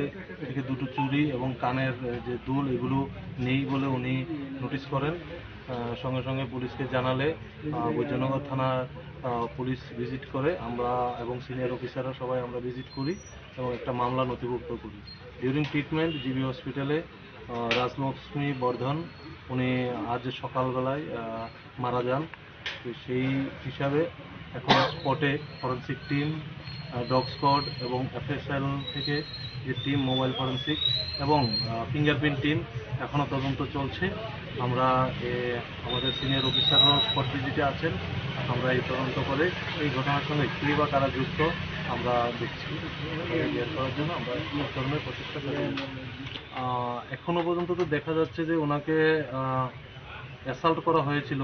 থেকে দুটো চুড়ি এবং কানের, আহ, যে দুল, এগুলো নেই বলে উনি নোটিশ করেন। আহ, সঙ্গে সঙ্গে পুলিশকে জানালে, আহ, বৈদ্যনগর থানার, আহ, পুলিশ ভিজিট করে, আমরা এবং সিনিয়র অফিসাররা সবাই আমরা ভিজিট করি এবং একটা মামলা নথিভুক্ত করি। ডিউরিং ট্রিটমেন্ট জিবি হসপিটালে, আহ, রাজলক্ষ্মী বর্ধন, উনি আজ সকালবেলায়, আহ, মারা যান। তো সেই হিসাবে এখন স্পটে ফরেন্সিক টিম, আহ, ডগ স্কোয়াড এবং এফএসএল থেকে যে টিম, মোবাইল ফরেন্সিক এবং, আহ, ফিঙ্গারপ্রিন্ট টিম এখনও তদন্ত চলছে। আমরা, এ, আমাদের সিনিয়র অফিসাররাও স্পট ভিজিটে আছেন। আমরা এই তদন্ত করে এই ঘটনার সঙ্গে কে বা কারা যুক্ত আমরা দেখছি। তাদের বের করার জন্য আমরা সব ধরনের প্রচেষ্টা চালিয়ে যাচ্ছি। আহ, এখনো পর্যন্ত তো দেখা যাচ্ছে যে ওনাকে, আহ, অ্যাসাল্ট করা হয়েছিল,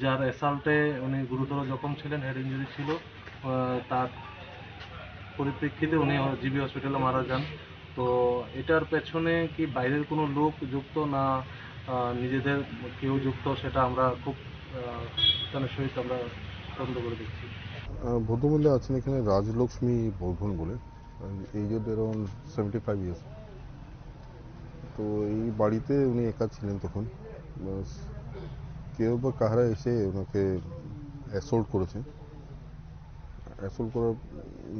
যার অ্যাসাল্টে উনি গুরুতর জখম ছিলেন, হেড ইনজুরি ছিল। আহ, তার পরিপ্রেক্ষিতে উনি জিবি হসপিটালে মারা যান। তো এটার পেছনে কি বাইরের কোনো লোক যুক্ত না, আহ, নিজেদের কেউ যুক্ত, সেটা আমরা খুব, আহ, উত্সাহের সহিত আমরা তদন্ত করে দেখছি। আহ, ভদ্রমহিলা আছেন এখানে রাজলক্ষ্মী বর্ধন বলে, age around seventy five years. তো এই বাড়িতে উনি একা ছিলেন তখন। বাস, কেউ বা কাহারা এসে ওনাকে অ্যাসল্ট করেছে। অ্যাসল্ট করার,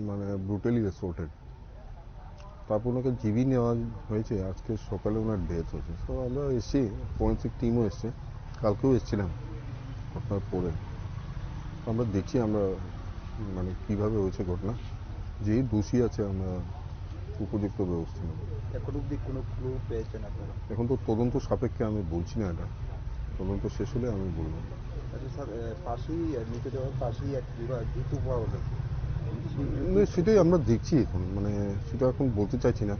মানে, ব্রুটালি অ্যাসল্টেড। তারপর ওনাকে জিবি নেওয়া হয়েছে, আজকে সকালে ওনার ডেথ হয়েছে। তো আমরা এসে, ফরেন্সিক টিমও এসছে, কালকেও এসছিলাম ঘটনার পরে। তো আমরা দেখছি, আমরা, মানে, কিভাবে হয়েছে ঘটনা, যেই দোষী আছে আমরা উপযুক্ত ব্যবস্থা নেব। এখন অবধি কোনো ক্লু পেয়েছেন আপনারা? এখন তো তদন্ত সাপেক্ষে আমি বলছি না এটা, তদন্ত শেষ হলে আমি বলবো। আচ্ছা স্যার, এ, পাশেই, এ, মৃতদেহ পাশেই এক বিবাহ, দ্বিতীয় বিবাহ হলো। না, সেটাই আমরা দেখছি এখন, মানে, সেটা এখন বলতে চাইছি না,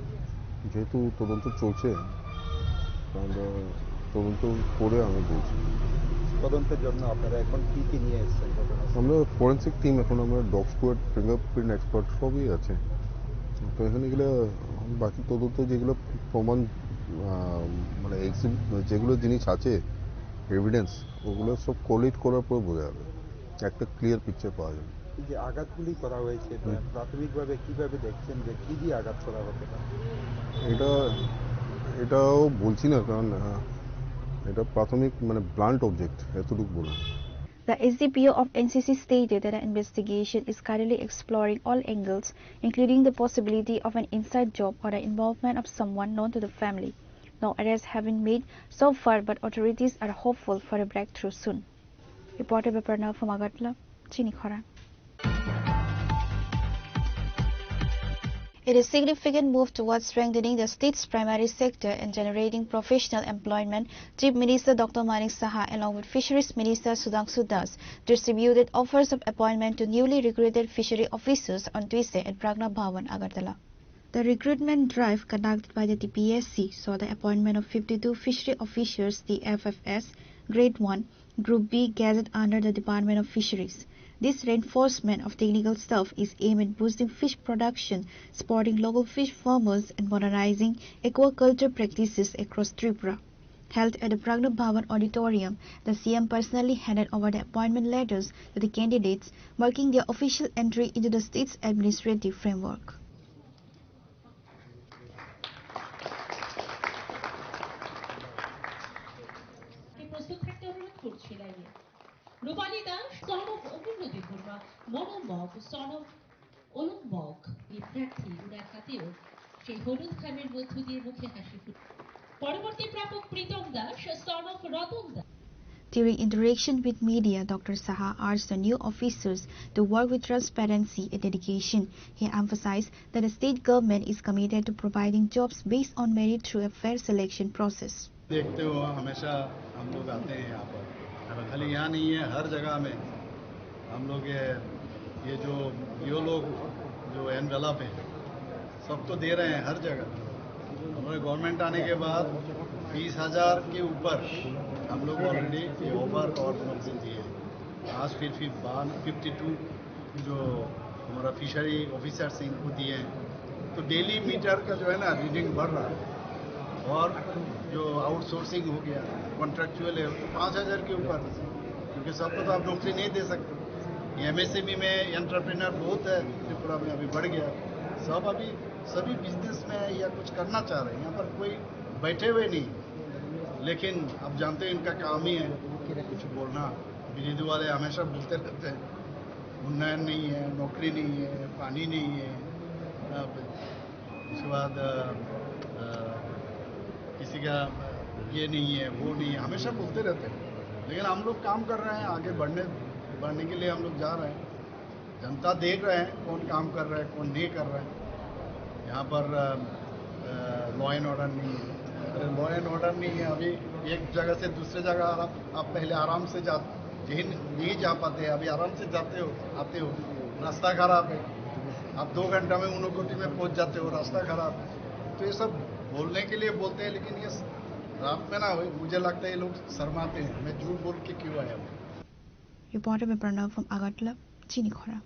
যেহেতু তদন্ত চলছে, তো আমরা তদন্ত করে আমি বলছি। তদন্তের জন্য আপনারা এখন কি কি নিয়ে এসেছেন ঘটনাস্থলে? আমরা ফরেন্সিক টিম, এখন আমরা ডগ স্কোয়াড, ফিঙ্গারপ্রিন্ট এক্সপার্ট সবই আছে। তো এখানে গেলে বাকি তদন্ত যেগুলো প্রমাণ, আহ, মানে, এক্সিবিট, যেগুলো জিনিস আছে, এভিডেন্স, ওগুলো সব কোলেক্ট করার পর বোঝা যাবে, একটা ক্লিয়ার পিকচার পাওয়া যাবে। এই যে আঘাতগুলি করা হয়েছে, হুম। প্রাথমিকভাবে কিভাবে দেখছেন যে কি দিয়ে আঘাত করা হতে পারে? এটা, এটাও বলছি না, কারণ, আহ, এটা প্রাথমিক, মানে, ব্লান্ট অবজেক্ট, এতটুকু বললাম। The S D P O of N C C stated that an investigation is currently exploring all angles, including the possibility of an inside job or the involvement of someone known to the family. No arrests have been made so far, but authorities are hopeful for a breakthrough soon. Reporter by Pranav from Agartala, Chini Khorang. In a significant move towards strengthening the state's primary sector and generating professional employment, Chief Minister Doctor Manik Saha, along with Fisheries Minister Sudhanshu Das, distributed offers of appointment to newly recruited fishery officers on Tuesday at Pragna Bhawan, Agartala. The recruitment drive conducted by the T P S C saw the appointment of fifty-two fishery officers, the F F S, Grade one, Group B, gazetted under the Department of Fisheries. This reinforcement of technical staff is aimed at boosting fish production, supporting local fish farmers, and modernizing aquaculture practices across Tripura. Held at the Pragna Bhawan Auditorium, the C M personally handed over the appointment letters to the candidates, marking their official entry into the state's administrative framework. প্রস্তুত থাকতে অনুরোধ করছি লাইনে। রূপালী Das, son of অমূল্য দেববর্মা, মনোমগ, son of অলম্বক। এই প্রার্থী ওনার হাতেও সেই হলুদ খামের মধ্য দিয়ে মুখে হাসি ফুটে। পরবর্তী প্রাপক প্রীতম Das, son of Ratan Das. During interaction with media, Doctor Saha urged the new officers to work with transparency and dedication. He emphasized that the state government is committed to providing jobs based on merit through a fair selection process. देखते हो, हमेशा हम लोग आते हैं यहाँ पर। खाली यहाँ नहीं है, हर जगह में हम लोग ये, ये जो, ये लोग जो एनवेलप है, सब तो दे रहे हैं हर जगह। हमारे गवर्नमेंट आने के बाद बीस हज़ार के ऊपर हम लोग ऑलरेडी ये ऑफर और नौकरी दिए हैं। आज फिर, फिर बावन, फिफ्टी टू जो हमारा फिशरी ऑफिसर्स हैं, इनको दिए हैं। तो डेली मीटर का जो है ना, रीडिंग बढ़ रहा है। और जो आउटसोर्सिंग हो गया, कॉन्ट्रैक्चुअल है, तो पाँच हज़ार के ऊपर, क्योंकि सबको तो आप नौकरी नहीं दे सकते। एमएसएमई में एंटरप्रेन्योर बहुत है त्रिपुरा में, अभी बढ़ गया। सब अभी सभी बिजनेस में या कुछ करना चाह रहे हैं, यहाँ पर कोई बैठे हुए नहीं। लेकिन आप जानते हैं, इनका काम ही है कुछ बोलना। विरोधी वाले हमेशा बोलते रहते हैं, उन्नयन नहीं है, नौकरी नहीं है, पानी नहीं है, अब उसके बाद अ, अ, किसी का ये नहीं है, वो नहीं है, हमेशा बोलते रहते हैं। लेकिन हम लोग काम कर रहे हैं, आगे बढ़ने बढ़ने के लिए हम लोग जा रहे हैं। जनता देख रहे हैं कौन काम कर रहा है, कौन नहीं कर रहा है। यहाँ पर लॉ एंड ऑर्डर नहीं है। अरे, लॉ एंड ऑर्डर नहीं है, अभी एक जगह से दूसरे जगह आराम, आप पहले आराम से जा, यही नहीं जा पाते, अभी आराम से जाते हो, आते हो, रास्ता खराब है। आप दो घंटा में ऊनकोटी में पहुंच जाते हो, रास्ता खराब है। तो ये सब बोलने के लिए बोलते हैं, लेकिन ये रात में ना हो, मुझे लगता है ये लोग शर्माते हैं, मैं झूठ बोल के क्यों आया हूँ। Reporter by Pranav from Agartala, Chini Khora.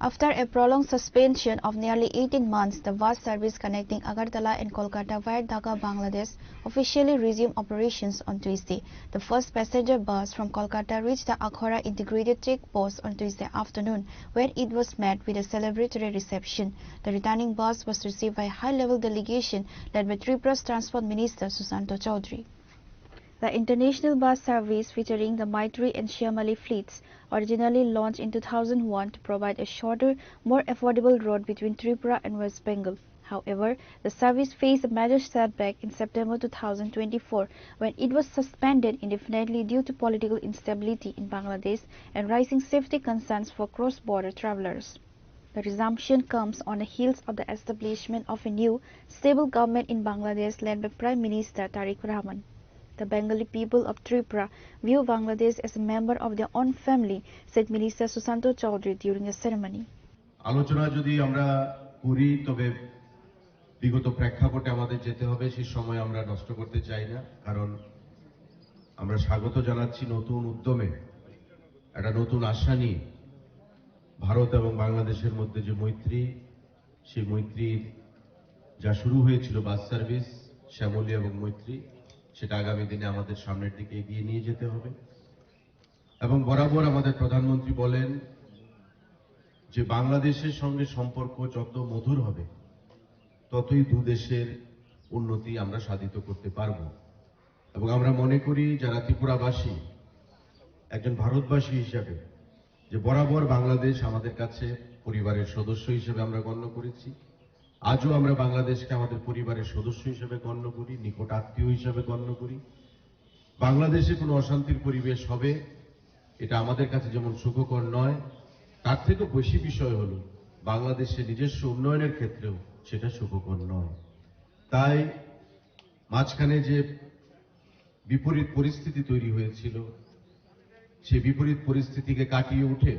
After a prolonged suspension of nearly eighteen months, the bus service connecting Agartala and Kolkata via Dhaka, Bangladesh, officially resumed operations on Tuesday. The first passenger bus from Kolkata reached the Akhora Integrated Check Post on Tuesday afternoon, where it was met with a celebratory reception. The returning bus was received by a high-level delegation led by Tripuras Transport Minister Sushanta Chowdhury. The international bus service, featuring the Maitri and Shyamali fleets, originally launched in two thousand one to provide a shorter, more affordable route between Tripura and West Bengal. However, the service faced a major setback in September two thousand twenty-four, when it was suspended indefinitely due to political instability in Bangladesh and rising safety concerns for cross-border travelers. The resumption comes on the heels of the establishment of a new, stable government in Bangladesh led by Prime Minister Tariq Rahman. "The Bengali people of Tripura view Bangladesh as a member of their own family," said Minister Sushanta Chowdhury during the ceremony. আলোচনা যদি আমরা করি, তবে বিগত প্রেক্ষাপটে আমাদের যেতে হবে, সেই সময় আমরা নষ্ট করতে চাই না। কারণ আমরা স্বাগত জানাচ্ছি নতুন উদ্যমে, একটা নতুন আশা নিয়ে। ভারত এবং বাংলাদেশের মধ্যে যে মৈত্রী, সেই মৈত্রীর যা শুরু হয়েছিল বাস সার্ভিস, শ্যামলী এবং মৈত্রী, সেটা আগামী দিনে আমাদের সামনের দিকে এগিয়ে নিয়ে যেতে হবে। এবং বরাবর আমাদের প্রধানমন্ত্রী বলেন যে বাংলাদেশের সঙ্গে সম্পর্ক যত মধুর হবে, ততই দু দেশের উন্নতি আমরা সাধিত করতে পারব। এবং আমরা মনে করি, যারা ত্রিপুরাবাসী, একজন ভারতবাসী হিসাবে, যে বরাবর বাংলাদেশ আমাদের কাছে পরিবারের সদস্য হিসেবে আমরা গণ্য করেছি, আজও আমরা বাংলাদেশকে আমাদের পরিবারের সদস্য হিসেবে গণ্য করি, নিকট আত্মীয় হিসেবে গণ্য করি। বাংলাদেশে কোনো অশান্তির পরিবেশ হবে, এটা আমাদের কাছে যেমন সুখকর নয়, তার থেকেও বেশি বিষয় হলো বাংলাদেশের নিজস্ব উন্নয়নের ক্ষেত্রেও সেটা সুখকর নয়। তাই মাঝখানে যে বিপরীত পরিস্থিতি তৈরি হয়েছিল, সেই বিপরীত পরিস্থিতিকে কাটিয়ে উঠে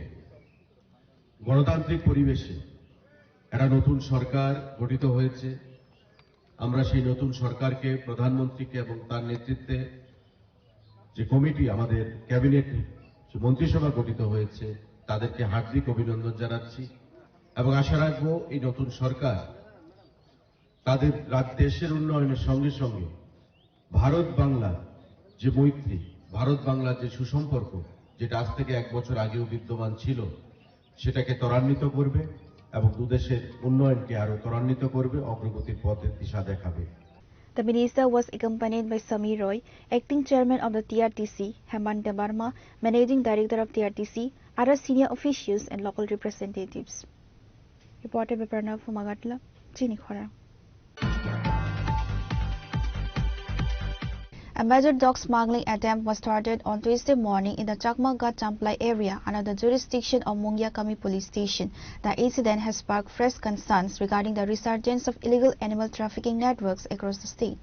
গণতান্ত্রিক পরিবেশে একটা নতুন সরকার গঠিত হয়েছে। আমরা সেই নতুন সরকারকে, প্রধানমন্ত্রীকে এবং তার নেতৃত্বে যে কমিটি, আমাদের ক্যাবিনেট, যে মন্ত্রিসভা গঠিত হয়েছে, তাদেরকে হার্দিক অভিনন্দন জানাচ্ছি এবং আশা রাখবো এই নতুন সরকার তাদের রাজ-, দেশের উন্নয়নের সঙ্গে সঙ্গে ভারত বাংলার যে মৈত্রী, ভারত বাংলার যে সুসম্পর্ক, যেটা আজ থেকে এক বছর আগেও বিদ্যমান ছিল, সেটাকে ত্বরান্বিত করবে এবং দুদেশের উন্নয়নকে আরও ত্বরান্বিত করবে, অগ্রগতির পথের দিশা দেখাবে। The minister was accompanied by Samir Roy, acting chairman of the T R T C, Hemant Debbarma, managing director of T R T C, other senior officials and local representatives. Reported by Pranav from Agartala, Chini Khora. A major dog smuggling attempt was thwarted on Tuesday morning in the Chakma Ghat Champlai area under the jurisdiction of Mungiakami Police Station. The incident has sparked fresh concerns regarding the resurgence of illegal animal trafficking networks across the state.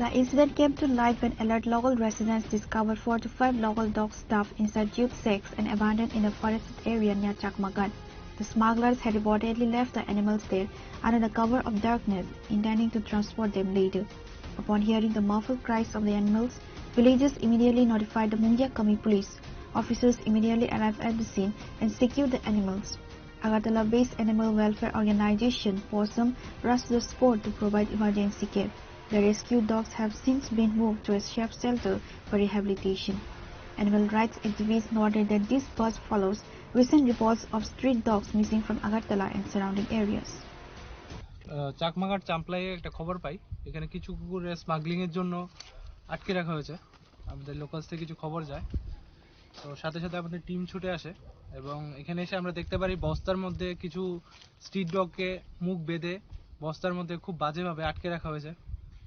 The incident came to light when alert local residents discovered four to five local dogs stuffed inside jute sacks and abandoned in a forested area near Chakmaghat. The smugglers had reportedly left the animals there under the cover of darkness, intending to transport them later. Upon hearing the muffled cries of the animals, villagers immediately notified the Mungia Kami police. Officers immediately arrived at the scene and secured the animals. Agartala-based animal welfare organization POSM rushed the spot to provide emergency care. The rescued dogs have since been moved to a safe shelter for rehabilitation. Animal rights activists noted that this bust follows recent reports of street dogs missing from Agartala and surrounding areas. আহ, চাকমাঘাট চাম্পলাইয়ে একটা খবর পাই, এখানে কিছু কুকুরের স্মাগলিং এর জন্য আটকে রাখা হয়েছে। আমাদের লোকালস থেকে কিছু খবর যায়, তো সাথে সাথে আমাদের টিম ছুটে আসে এবং এখানে এসে আমরা দেখতে পারি বস্তার মধ্যে কিছু স্ট্রিট ডগকে মুখ বেঁধে বস্তার মধ্যে খুব বাজেভাবে আটকে রাখা হয়েছে।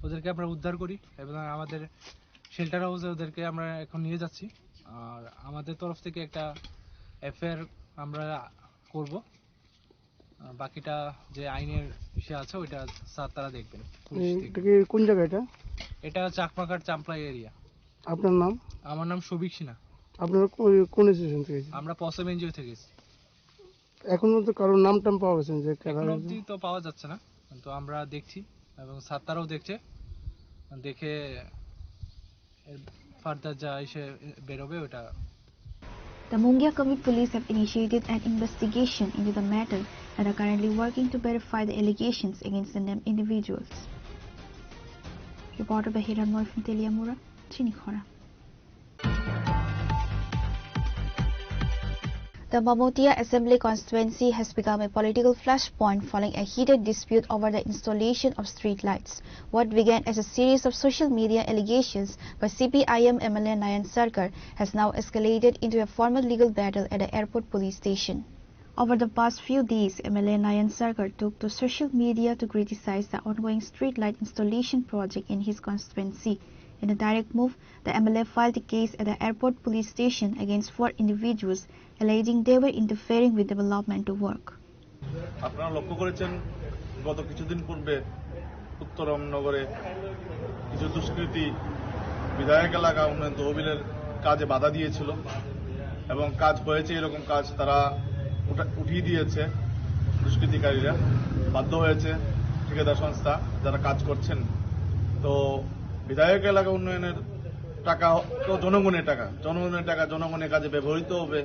ওদেরকে আমরা উদ্ধার করি এবং আমাদের শেল্টার হাউসে ওদেরকে আমরা এখন নিয়ে যাচ্ছি। আর আমাদের তরফ থেকে একটা এফআইআর আমরা করব। আহ, বাকিটা যে আইনের বিষয় আছে, ওইটা স্যার তারা দেখবেন, পুলিশ এই, দেখবে। এটা কি, কোন জায়গা এটা? এটা চাকমাঘাট চাম্পলা এরিয়া। আপনার নাম? আমার নাম সবিক সিনহা। আপনারা কো-, কোন অ্যাসোসিয়েশন থেকে এসেছেন? আমরা পসম এনজিও থেকে এসেছি। এখন পর্যন্ত কারোর নাম টাম পাওয়া গেছে যে কারা এখনো হয়েছে? অবধি তো পাওয়া যাচ্ছে না, কিন্তু আমরা দেখছি এবং স্যার তারাও দেখছে, দেখে ফার্দার যা এসে বেরোবে ওটা। The Mungia Kami police have initiated an investigation into the matter and are currently working to verify the allegations against the named individuals. Reporter by Hiranmoy from Teliamura, Chinikhora. The Mamotia Assembly Constituency has become a political flashpoint following a heated dispute over the installation of street lights. What began as a series of social media allegations by C P I M M L A Nayan Sarkar has now escalated into a formal legal battle at the airport police station. Over the past few days, M L A Nayan Sarkar took to social media to criticize the ongoing streetlight installation project in his constituency. In a direct move, the M L A filed a case at the airport police station against four individuals, alleging they were interfering with development work. আপনারা লক্ষ্য করেছেন, গত কিছুদিন পূর্বে উত্তররামনগরে কিছু দুষ্কৃতী বিধায়ক এলাকা উন্নয়ন তহবিলের কাজে বাধা দিয়েছিল এবং কাজ হয়েছে, এরকম কাজ তারা উঠা-, উঠিয়ে দিয়েছে দুষ্কৃতিকারীরা, বাধ্য হয়েছে ঠিকাদার সংস্থা যারা কাজ করছেন। তো বিধায়ক এলাকা উন্নয়নের টাকা তো জনগণের টাকা, জনগণের টাকা জনগণের কাজে ব্যবহৃত হবে।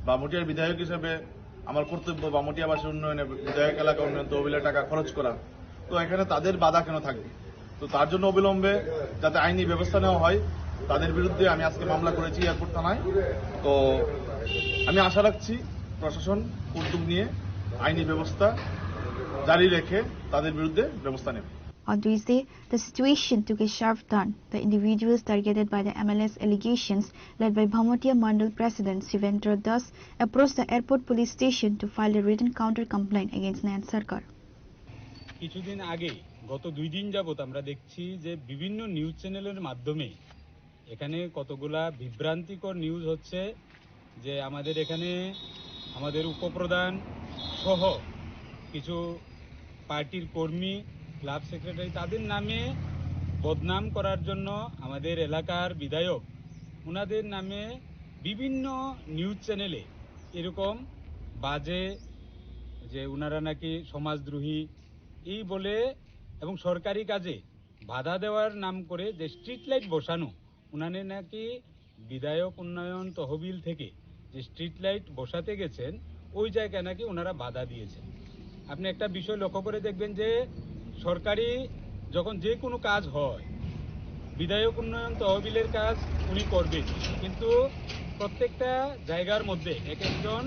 বামুটিয়ার বিধায়ক হিসেবে আমার কর্তব্য বামুটিয়াবাসীর উন্নয়নে, বিধায়ক এলাকা উন্নয়ন তহবিলের টাকা খরচ করা। তো এখানে তাদের বাধা কেন থাকবে? তো তার জন্য অবিলম্বে যাতে আইনি ব্যবস্থা নেওয়া হয়, তাদের বিরুদ্ধে আমি আজকে মামলা করেছি এয়ারপোর্ট থানায়। তো আমি আশা রাখছি প্রশাসন উদ্যোগ নিয়ে আইনি ব্যবস্থা জারি রেখে তাদের বিরুদ্ধে ব্যবস্থা নেবে। On Tuesday, the situation took a sharp turn. The individuals targeted by the M L A's allegations, led by Bhamotia Mandal President Shivendra Das, approached the airport police station to file a written counter complaint against Nayan Sarkar. কিছুদিন আগে, গত দুই দিন যাবত আমরা দেখছি যে বিভিন্ন নিউজ চ্যানেলের মাধ্যমে এখানে কতগুলা বিভ্রান্তিকর নিউজ হচ্ছে যে আমাদের এখানে আমাদের উপপ্রধান সহ কিছু পার্টির কর্মী, ক্লাব সেক্রেটারি, তাদের নামে বদনাম করার জন্য আমাদের এলাকার বিধায়ক ওনাদের নামে বিভিন্ন নিউজ চ্যানেলে এরকম বাজে, যে ওনারা নাকি সমাজদ্রোহী এই বলে এবং সরকারি কাজে বাধা দেওয়ার নাম করে যে স্ট্রিট লাইট বসানো, ওনারা নাকি বিধায়ক উন্নয়ন তহবিল থেকে যে স্ট্রিট লাইট বসাতে গেছেন, ওই জায়গায় নাকি ওনারা বাধা দিয়েছেন। আপনি একটা বিষয় লক্ষ্য করে দেখবেন যে সরকারি যখন যে কোনো কাজ হয়, বিধায়ক উন্নয়ন তহবিলের কাজ উনি করবেন, কিন্তু প্রত্যেকটা জায়গার মধ্যে এক একজন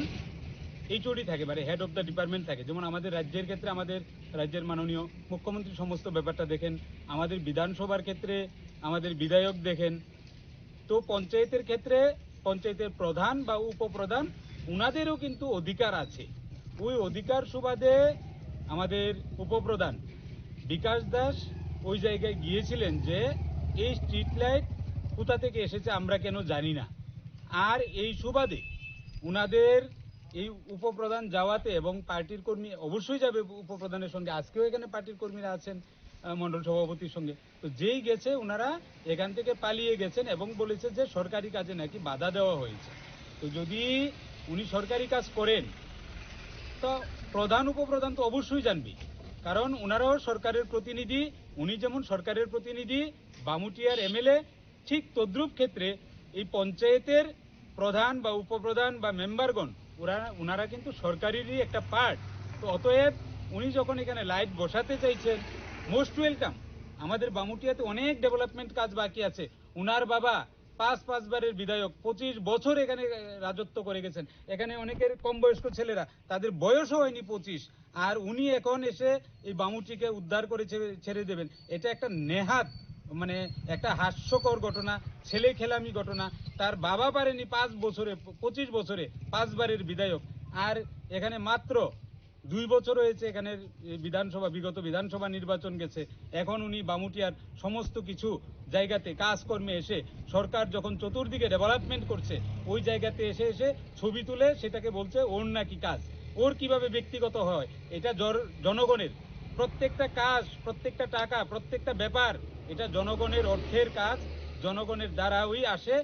এইচওডি থাকে, মানে হেড অফ দ্য ডিপার্টমেন্ট থাকে। যেমন আমাদের রাজ্যের ক্ষেত্রে আমাদের রাজ্যের মাননীয় মুখ্যমন্ত্রী সমস্ত ব্যাপারটা দেখেন, আমাদের বিধানসভার ক্ষেত্রে আমাদের বিধায়ক দেখেন। তো পঞ্চায়েতের ক্ষেত্রে পঞ্চায়েতের প্রধান বা উপপ্রধান, ওনাদেরও কিন্তু অধিকার আছে। ওই অধিকার সুবাদে আমাদের উপপ্রধান বিকাশ দাস ওই জায়গায় গিয়েছিলেন যে এই স্ট্রিট লাইট কোথা থেকে এসেছে আমরা কেন জানি না। আর এই সুবাদে ওনাদের এই উপপ্রধান যাওয়াতে এবং পার্টির কর্মী অবশ্যই যাবে উপপ্রধানের সঙ্গে, আজকেও এখানে পার্টির কর্মীরা আছেন, আহ, মণ্ডল সভাপতির সঙ্গে। তো যেই গেছে, ওনারা এখান থেকে পালিয়ে গেছেন এবং বলেছে যে সরকারি কাজে নাকি বাধা দেওয়া হয়েছে। তো যদি উনি সরকারি কাজ করেন, তো প্রধান উপপ্রধান তো অবশ্যই জানবে, কারণ ওনারাও সরকারের প্রতিনিধি। উনি যেমন সরকারের প্রতিনিধি, বামুটিয়ার এমএলএ, ঠিক তদ্রূপ ক্ষেত্রে এই পঞ্চায়েতের প্রধান বা উপপ্রধান বা মেম্বারগণ, ওরা, ওনারা কিন্তু সরকারেরই একটা পার্ট। তো অতএব উনি যখন এখানে লাইট বসাতে চাইছেন, মোস্ট ওয়েলকাম। আমাদের বামুটিয়াতে অনেক ডেভেলপমেন্ট কাজ বাকি আছে। ওনার বাবা পাঁচ পাঁচবারের বিধায়ক, পঁচিশ বছর এখানে, আহ, রাজত্ব করে গেছেন। এখানে অনেকের কম বয়স্ক ছেলেরা, তাদের বয়সও হয়নি পঁচিশ, আর উনি এখন এসে এই বামুটিকে উদ্ধার করে ছেড়ে, ছেড়ে দেবেন। এটা একটা নেহাত, মানে, একটা হাস্যকর ঘটনা, ছেলে খেলামি ঘটনা। তার বাবা পারেনি পাঁচ বছরে, পঁচিশ বছরে পাঁচবারের বিধায়ক, আর এখানে মাত্র দুই বছর হয়েছে এখানে এই বিধানসভা, বিগত বিধানসভা নির্বাচন গেছে। এখন উনি বামুটিয়ার সমস্ত কিছু জায়গাতে কাজকর্মে এসে, সরকার যখন চতুর্দিকে ডেভেলপমেন্ট করছে, ওই জায়গাতে এসে এসে ছবি তুলে সেটাকে বলছে ওর নাকি কাজ। ওর কিভাবে ব্যক্তিগত হয়? এটা জর-, জনগণের প্রত্যেকটা কাজ, প্রত্যেকটা টাকা, প্রত্যেকটা ব্যাপার, এটা জনগণের অর্থের কাজ, জনগণের দ্বারাই আসে।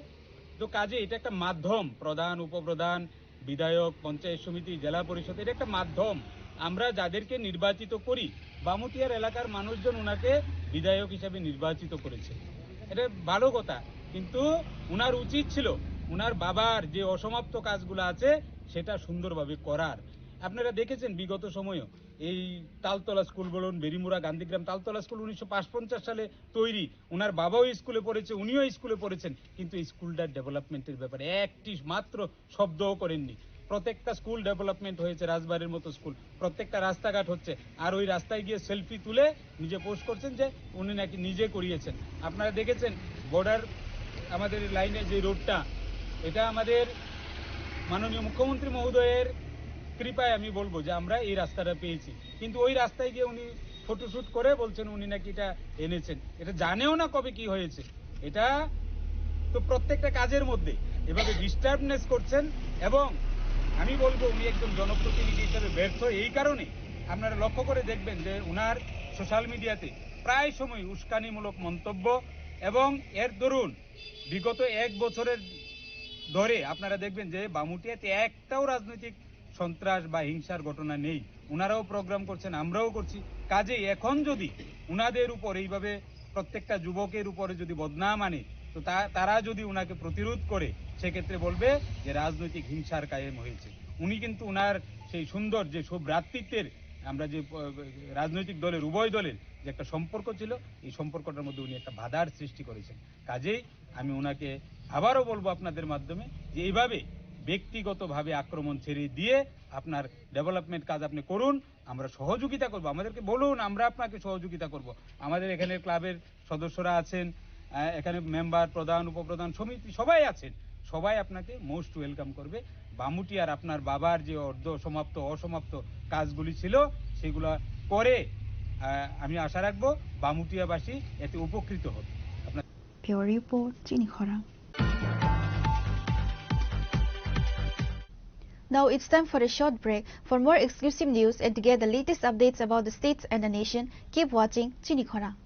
তো কাজে এটা একটা মাধ্যম, প্রধান, উপপ্রধান, বিধায়ক, পঞ্চায়েত সমিতি, জেলা পরিষদ, এটা একটা মাধ্যম। আমরা যাদেরকে নির্বাচিত করি, বামুটিয়ার এলাকার মানুষজন ওনাকে বিধায়ক হিসাবে নির্বাচিত করেছে, এটা ভালো কথা। কিন্তু ওনার উচিত ছিল ওনার বাবার যে অসমাপ্ত কাজগুলো আছে, সেটা সুন্দরভাবে করার। আপনারা দেখেছেন বিগত সময়ও এই তালতলা স্কুল বলুন, বেরিমুড়া, গান্ধীগ্রাম, তালতলা স্কুল উনিশশো পঞ্চাশ সালে তৈরি। ওনার বাবাও স্কুলে পড়েছে, উনিও স্কুলে পড়েছেন, কিন্তু স্কুলটার ডেভেলপমেন্টের ব্যাপারে একটি মাত্র শব্দও করেননি। প্রত্যেকটা স্কুল ডেভেলপমেন্ট হয়েছে, রাজবাড়ির মতো স্কুল, প্রত্যেকটা রাস্তাঘাট হচ্ছে। আর ওই রাস্তায় গিয়ে সেলফি তুলে নিজে পোস্ট করছেন যে উনি নাকি নিজে করিয়েছেন। আপনারা দেখেছেন বর্ডার, আমাদের এই লাইনে যে রোডটা, এটা আমাদের মাননীয় মুখ্যমন্ত্রী মহোদয়ের কৃপায় আমি বলবো যে আমরা এই রাস্তাটা পেয়েছি। কিন্তু ওই রাস্তায় গিয়ে উনি ফটোশুট করে বলছেন উনি নাকি এটা এনেছেন, এটা জানেও না কবে কি হয়েছে। এটা তো প্রত্যেকটা কাজের মধ্যে এভাবে ডিস্টার্বনেস করছেন। এবং আমি বলবো উনি একজন জনপ্রতিনিধি হিসেবে ব্যর্থ এই কারণে। আপনারা লক্ষ্য করে দেখবেন যে ওনার সোশ্যাল মিডিয়াতে প্রায় সময় উস্কানিমূলক মন্তব্য, এবং এর দরুন বিগত এক বছরের ধরে আপনারা দেখবেন যে বামুটিয়াতে একটাও রাজনৈতিক সন্ত্রাস বা হিংসার ঘটনা নেই। ওনারাও প্রোগ্রাম করছেন, আমরাও করছি। কাজেই এখন যদি ওনাদের উপর এইভাবে প্রত্যেকটা যুবকের উপরে যদি বদনাম আনে, তো তা-, তারা যদি ওনাকে প্রতিরোধ করে, সেক্ষেত্রে বলবে যে রাজনৈতিক হিংসার কায়েম হয়েছে। উনি কিন্তু ওনার সেই সুন্দর যে সব ভ্রাতৃত্বের, আমরা যে, আহ, রাজনৈতিক দলের, উভয় দলের যে একটা সম্পর্ক ছিল, এই সম্পর্কটার মধ্যে উনি একটা বাধার সৃষ্টি করেছেন। কাজেই আমি ওনাকে আবারও বলবো আপনাদের মাধ্যমে যে এইভাবে ব্যক্তিগতভাবে আক্রমণ ছেড়ে দিয়ে আপনার ডেভেলপমেন্ট কাজ আপনি করুন, আমরা সহযোগিতা করব। আমাদেরকে বলুন, আমরা আপনাকে সহযোগিতা করব। আমাদের এখানে ক্লাবের সদস্যরা আছেন, আহ, এখানে মেম্বার, প্রধান, উপপ্রধান, সমিতি সবাই আছেন, সবাই আপনাকে মোস্ট ওয়েলকাম করবে। বামুটিয়ার আপনার বাবার যে অর্ধ সমাপ্ত, অসমাপ্ত কাজগুলি ছিল, সেগুলো করে, আহ, আমি আশা রাখবো বামুটিয়াবাসী এতে উপকৃত হবে। আপনার Bureau Report, Chini Khorang. Now it's time for a short break. For more exclusive news and to get the latest updates about the states and the nation, keep watching Chini Khorang.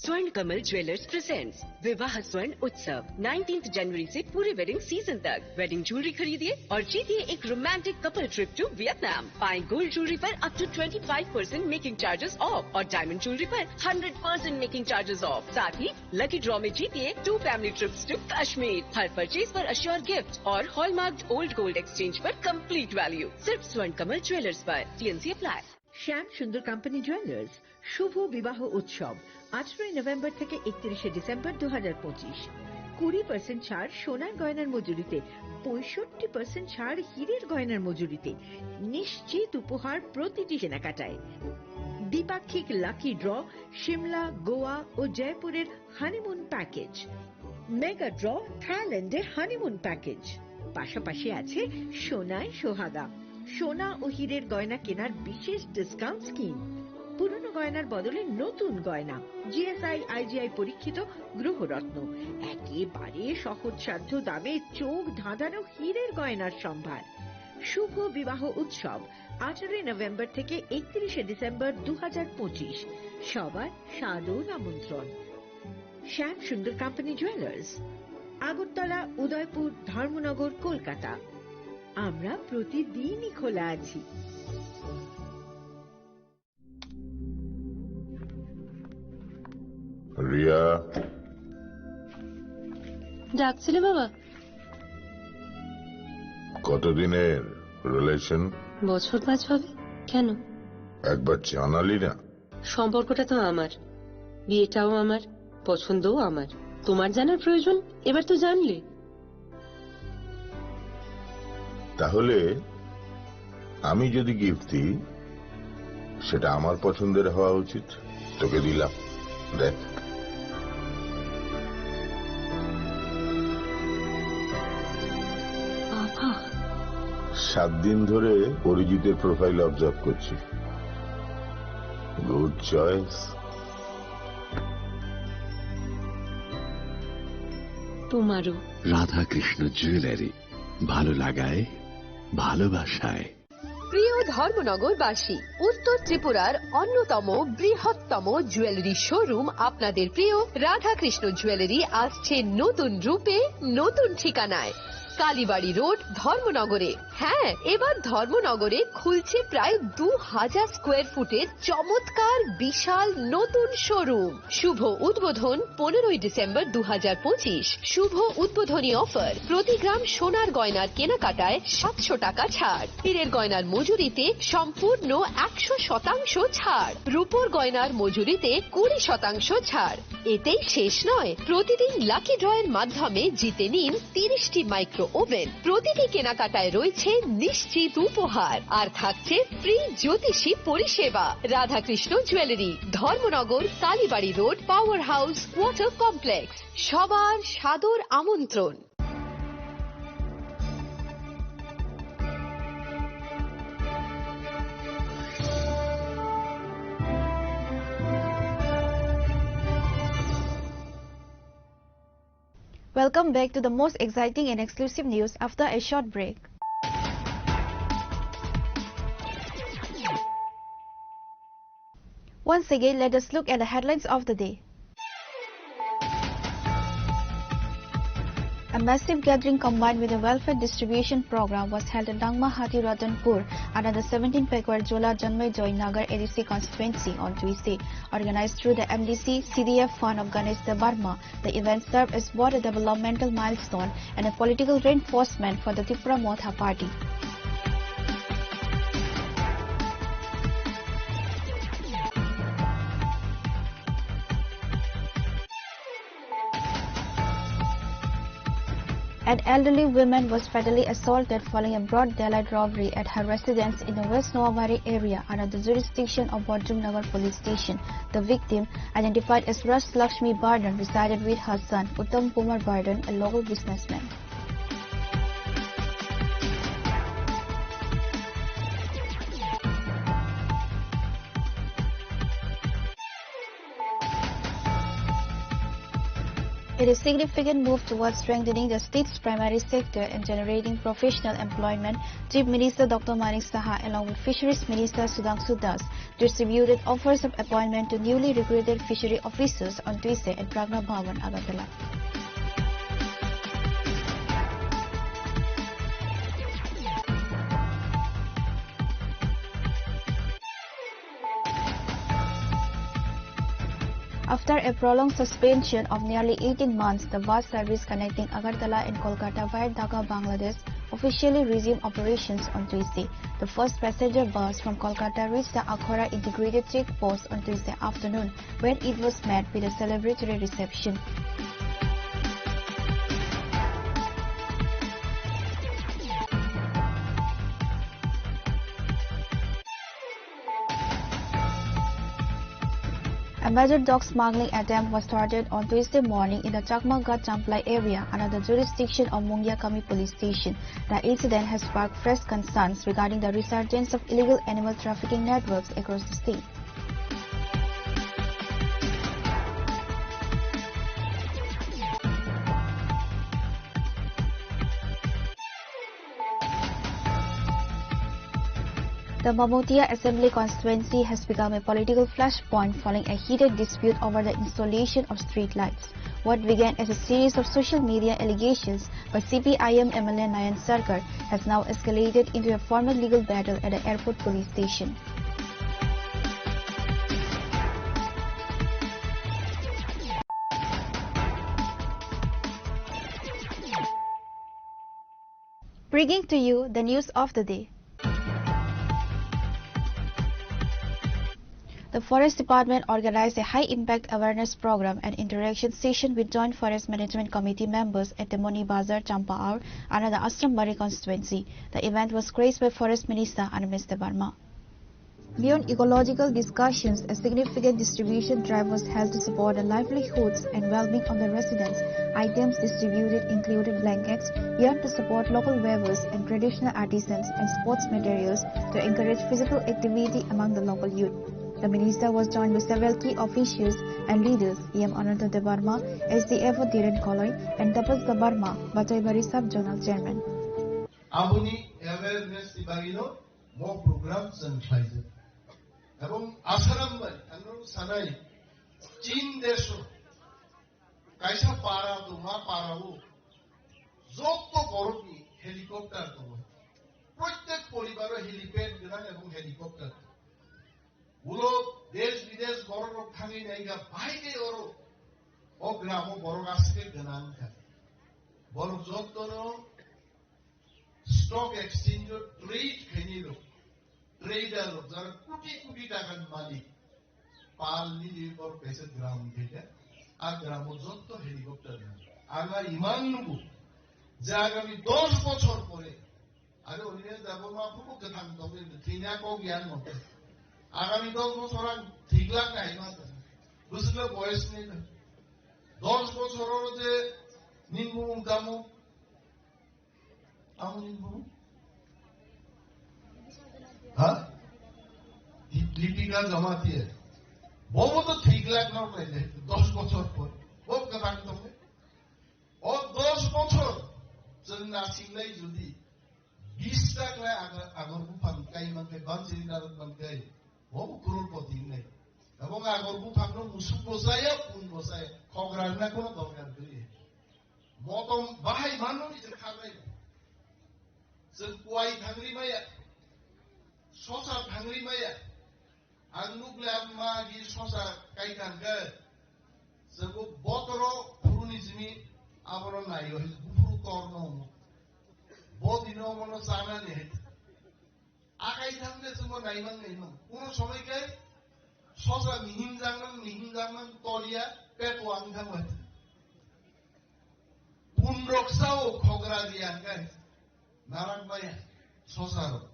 स्वर्ण Kamal jewellers presents विवाह स्वर्ण उत्सव, नाइनटीन्थ जनवरी से पूरे wedding season तक। Wedding jewellery खरीदिए और जीतिए एक romantic couple trip to Vietnam. पाएं गोल्ड ज्वेलरी पर up to twenty five percent making charges off और डायमंड ज्वेलरी पर hundred percent making charges off. साथ ही लकी ड्रॉ में जीतिए two family trips to Kashmir. हर परचेज पर अश्योर गिफ्ट और हॉलमार्क ओल्ड गोल्ड एक्सचेंज पर कंप्लीट वैल्यू। सिर्फ स्वर्ण कमल ज्वेलर्स पर। TNC apply. শ্যাম সুন্দর কোম্পানি জুয়েলার্স শুভ বিবাহ উৎসব আঠারোই নভেম্বর থেকে একত্রিশে ডিসেম্বর দু হাজার পঁচিশ। কুড়ি পার্সেন্ট ছাড় সোনার গয়নার মজুরিতে, পঁয়ষট্টি পার্সেন্ট ছাড় হীরের গয়নার মজুরিতে। নিশ্চিত উপহার প্রতিটি কেনাকাটায়। দ্বিপাক্ষিক লাকি ড্র, সিমলা, গোয়া ও জয়পুরের হানিমুন প্যাকেজ। মেগা ড্র, থাইল্যান্ডের হানিমুন প্যাকেজ। পাশাপাশি আছে সোনায় সোহাগা, সোনা ও হীরের গয়না কেনার বিশেষ ডিসকাউন্ট স্কিম। পুরনো গয়নার বদলে নতুন গয়না, জিএসআই আইজিআই পরীক্ষিত গ্রহরত্ন, একেবারে সহজসাধ্য দামে চোখ ধাঁধানো হীরের গয়নার সম্ভার। শুভ বিবাহ উৎসব আঠারোই নভেম্বর থেকে একত্রিশে ডিসেম্বর দু হাজার পঁচিশ। সবার সাদর আমন্ত্রণ। শ্যাম সুন্দর কোম্পানি জুয়েলার্স, আগরতলা, উদয়পুর, ধর্মনগর, কলকাতা। আমরা প্রতিদিনই খোলা আছি। রিয়া। ডাকছিলে বাবা? কতদিনের রিলেশন? বছর পাঁচ হবে। কেন? একবার জানালি না। সম্পর্কটা তো আমার, বিয়েটাও আমার, পছন্দও আমার। তোমার জানার প্রয়োজন, এবার তো জানলে। তাহলে আমি যদি গিফট দিই, সেটা আমার পছন্দের হওয়া উচিত। তোকে দিলাম, দেখ। বাবা। সাত দিন ধরে অরিজিতের প্রোফাইল অবজার্ভ করছি। Good choice. তোমারও। রাধাকৃষ্ণ জুয়েলারি, ভালো লাগায়, ভালোবাসায়। প্রিয় ধর্মনগরবাসী, উত্তর ত্রিপুরার অন্যতম বৃহত্তম জুয়েলারি শোরুম আপনাদের প্রিয় রাধাকৃষ্ণ জুয়েলারি আসছে নতুন রূপে, নতুন ঠিকানায়। কালীবাড়ি রোড, ধর্মনগরে। হ্যাঁ, এবার ধর্মনগরে খুলছে প্রায় দু হাজার স্কোয়ার ফুটের চমৎকার বিশাল নতুন শোরুম। শুভ উদ্বোধন পনেরোই ডিসেম্বর দু হাজার পঁচিশ। শুভ উদ্বোধনী অফার, প্রতি গ্রাম সোনার গয়নার কেনাকাটায় সাতশো টাকা ছাড়, হীরের গয়নার মজুরিতে সম্পূর্ণ একশো শতাংশ ছাড়, রূপোর গয়নার মজুরিতে কুড়ি শতাংশ ছাড়। এতেই শেষ নয়, প্রতিদিন লাকি ড্রয়ের মাধ্যমে জিতে নিন তিরিশটি মাইক্রো ওভেন। প্রতিটি কেনাকাটায় রয়েছে নিশ্চিত উপহার, আর থাকছে ফ্রি জ্যোতিষী পরিষেবা। Radhakrishna jewellery, Dharmanagar, Kalibari road, power house, water complex. সবার সাদর আমন্ত্রণ। Welcome back to the most exciting and exclusive news after a short break. Once again, let us look at the headlines of the day. A massive gathering combined with a welfare distribution program was held at Dangma Hati Ratanpur under the seventeen Pekwar Jola Janmay Joy Nagar A D C constituency on Tuesday. Organized through the M D C C D F fund of Ganesh Debbarma, the event served as both a developmental milestone and a political reinforcement for the Tipra Motha Party. An elderly woman was fatally assaulted following a broad daylight robbery at her residence in the West Noabari area under the jurisdiction of Borjum Nagar Police Station. The victim, identified as Raj Lakshmi Bardhan, resided with her son, Uttam Kumar Bardhan, a local businessman. It is significant move towards strengthening the state's primary sector and generating professional employment. Chief Minister Doctor Manik Saha, along with Fisheries Minister Sudhanshu Das, distributed offers of appointment to newly recruited fishery officers on Tuesday at Pragna Bhawan, Agartala. After a prolonged suspension of nearly eighteen months, the bus service connecting Agartala and Kolkata via Dhaka, Bangladesh, officially resumed operations on Tuesday. The first passenger bus from Kolkata reached the Akhora Integrated Check Post on Tuesday afternoon, where it was met with a celebratory reception. A major drug smuggling attempt was thwarted on Tuesday morning in the Chakma Ghat Champlai area under the jurisdiction of Mungiakami Police Station. The incident has sparked fresh concerns regarding the resurgence of illegal animal trafficking networks across the state. The Mamotia Assembly Constituency has become a political flashpoint following a heated dispute over the installation of street lights. What began as a series of social media allegations by C P I M M L A Nayan Sarkar has now escalated into a formal legal battle at the airport police station. Bringing to you the news of the day. The Forest Department organized a high-impact awareness program and interaction session with Joint Forest Management Committee members at the Moni Bazar, Champahar, under the Ashram Bari constituency. The event was graced by Forest Minister Animesh Debbarma. Beyond ecological discussions, a significant distribution drive was held to support the livelihoods and well-being of the residents. Items distributed included blankets, yarn to support local weavers and traditional artisans, and sports materials to encourage physical activity among the local youth. The minister was joined by several key officials and leaders, E M Ananta Debbarma, S D F O Dhiren Koloi, and Tapas Debbarma, Bachaibari Sub-Zonal Chairman. Aboni awareness ni bagwi no mo program chwng khlaijak. Ebong Asaram bai ang sanai, Chin deso kaisa para duma para o jotto borok ni helicopter tongo. Prottek poribaro helipad gwnang ebong helicopter. Ulo desh bidesh borok rok thangwi naikha, bahai khe oro o gramo borok aswk gwnang kha. Borok jotto no stock exchange o trade khainai rok, trader rok, jara koti koti taka ni malik, pal nini borok kaisa gram khaikha, a gramo jotto helicopter nang. Ang a imang nugo je agami dos bochor pore, are oni jabo ma phubo kwthang tongwi thwina kok yang no. Agami dos bochor ang thik lang nai ma ta. Bwswkle boyes ni na. Dos bochor oro je nini bumung tamo Tamoni bumung? Ha? Di-, Dipika Jamatia. Bobo to thik lak no paile, dos bochor por. Bo kwthang tongo. O dos bochor, chwng nasinglai jodi, bis ta khlai aga-, agor buphang kai mankai, bamsiri narok mankai. Bo bo crorepoti wngnai. Abo agor buphang no musuk bo chaya, pun bo chaya. Khok rang na kono dorkar gwi. Motom bahai mano ni je khabai. Chwng kuai thangri maya. Sosa thangri maya. Ang nukle ang ma gi sosa kai thangkhe. Chwng bo botoro phuru ni simi abono naio, buphuru tor no. Bo dino mono chana ni hai. Akai thangkhe chwngbo naimang naimang. Kuno somoi khe sosa mihim jangmang, mihim jangmang toliya pepo ang thangbai. Pundrok sao khogra di ang kai. Narak maya sosa rok.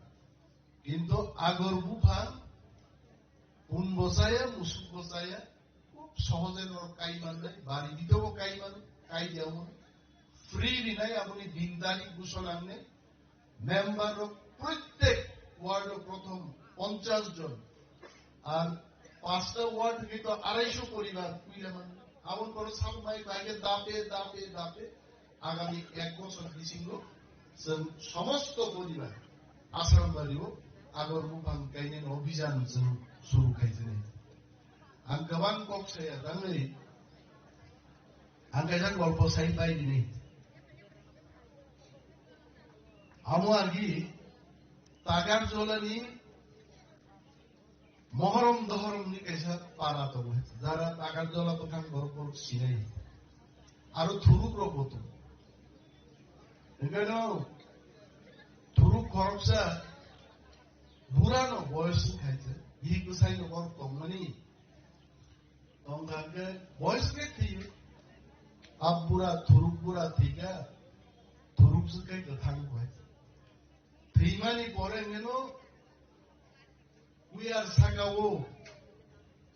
Kintu agor buphang pun bo chaya, musuk bo chaya. Khub sohoje norok kai mannai, bari bitobo kai mano, kai diya mano. Free rinai aboni din tarik buso nangnai. Member rok prottek ward o prothom ponchash jon. Ar pasta ward hwnkhe to arai sho poribar puila mano. Aboni pore sabo mai bai khe dape, dape, dape. Agami ek bochor bisingo chwng somosto poribar Asrambari o agor buphang kainani obhijan chwng suru khaijani. Ang kwbang kok saya tangwi, ang kaisa golpo sai pai dini. Amo argi Takarjolani Mohorom Dohorom ni kaisa para tongo. Jara Takarjola bwkhang borok borok sinai. Aro thuruk rok bo tongo. Hwnkhe no thuruk khoroksa burano boyos wngkhaikhe, bihik bwsaino borok tongmani. Tongkha hwnkhe boyos khe thwiyo. A bura, thuruk bura thwikha, thuruk swkhe kwthang bai. Thwimani pore hwnkhe no kuyar saka o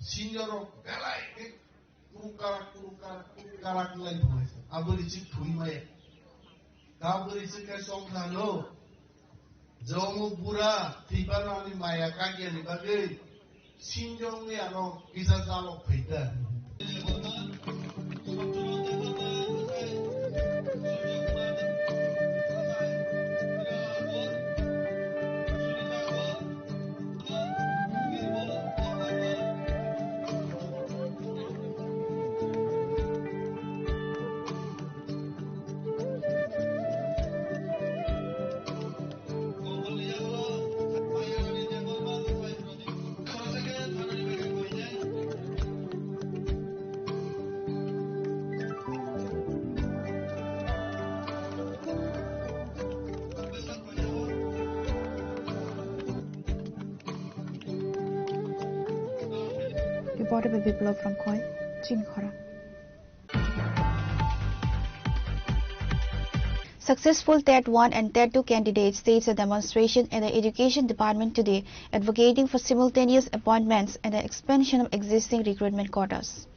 sinjorok belai khe kuruk karak, kuruk karak, kuruk karak wnglaiphaikha. Aboni chik thwi maya. Kabri chikhe chongthano, jomo bura thwipano ani maya kakyani bagwi sinjongni ano kisa chalok phaikha. Reporter by Biplab Rongkhoi, Chini Khorang. Successful TET one and TET two candidates staged a demonstration at the Education Department today, advocating for simultaneous appointments and the expansion of existing recruitment quotas.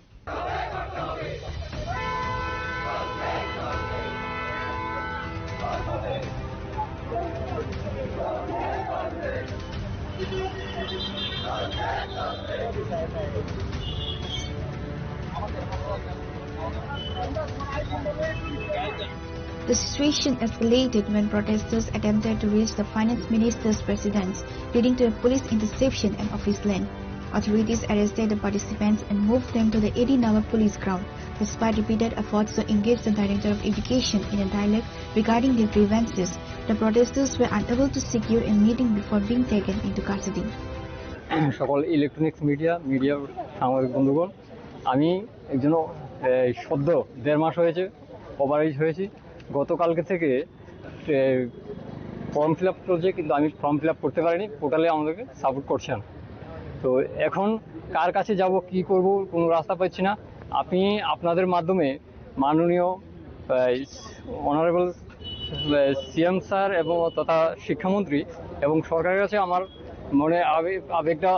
The situation escalated when protesters attempted to reach the finance minister's residence, leading to a police interception and office land. Authorities arrested the participants and moved them to the A D Nagar police ground. Despite repeated efforts to engage the Director of Education in a dialogue regarding their grievances, the protesters were unable to secure a meeting before being taken into custody. সকল electronics media, মিডিয়ার সাংবাদিক বন্ধুগণ, আমি একজন, এ, সদ্য দেড় মাস হয়েছে ওভারএজ হয়েছি। গতকালকে থেকে, এ, ফর্ম ফিল আপ চলছে, কিন্তু আমি ফর্ম ফিল আপ করতে পারিনি, পোর্টালে আমাদেরকে সাপোর্ট করছে না। তো এখন কার কাছে যাব, কি করব, কোনো রাস্তা পাচ্ছি না। আমি আপনাদের মাধ্যমে মাননীয়, আহ, অনারেবল, আহ, সিএম স্যার এবং তথা শিক্ষামন্ত্রী এবং সরকারের কাছে আমার মনে আবে-, আবেগটা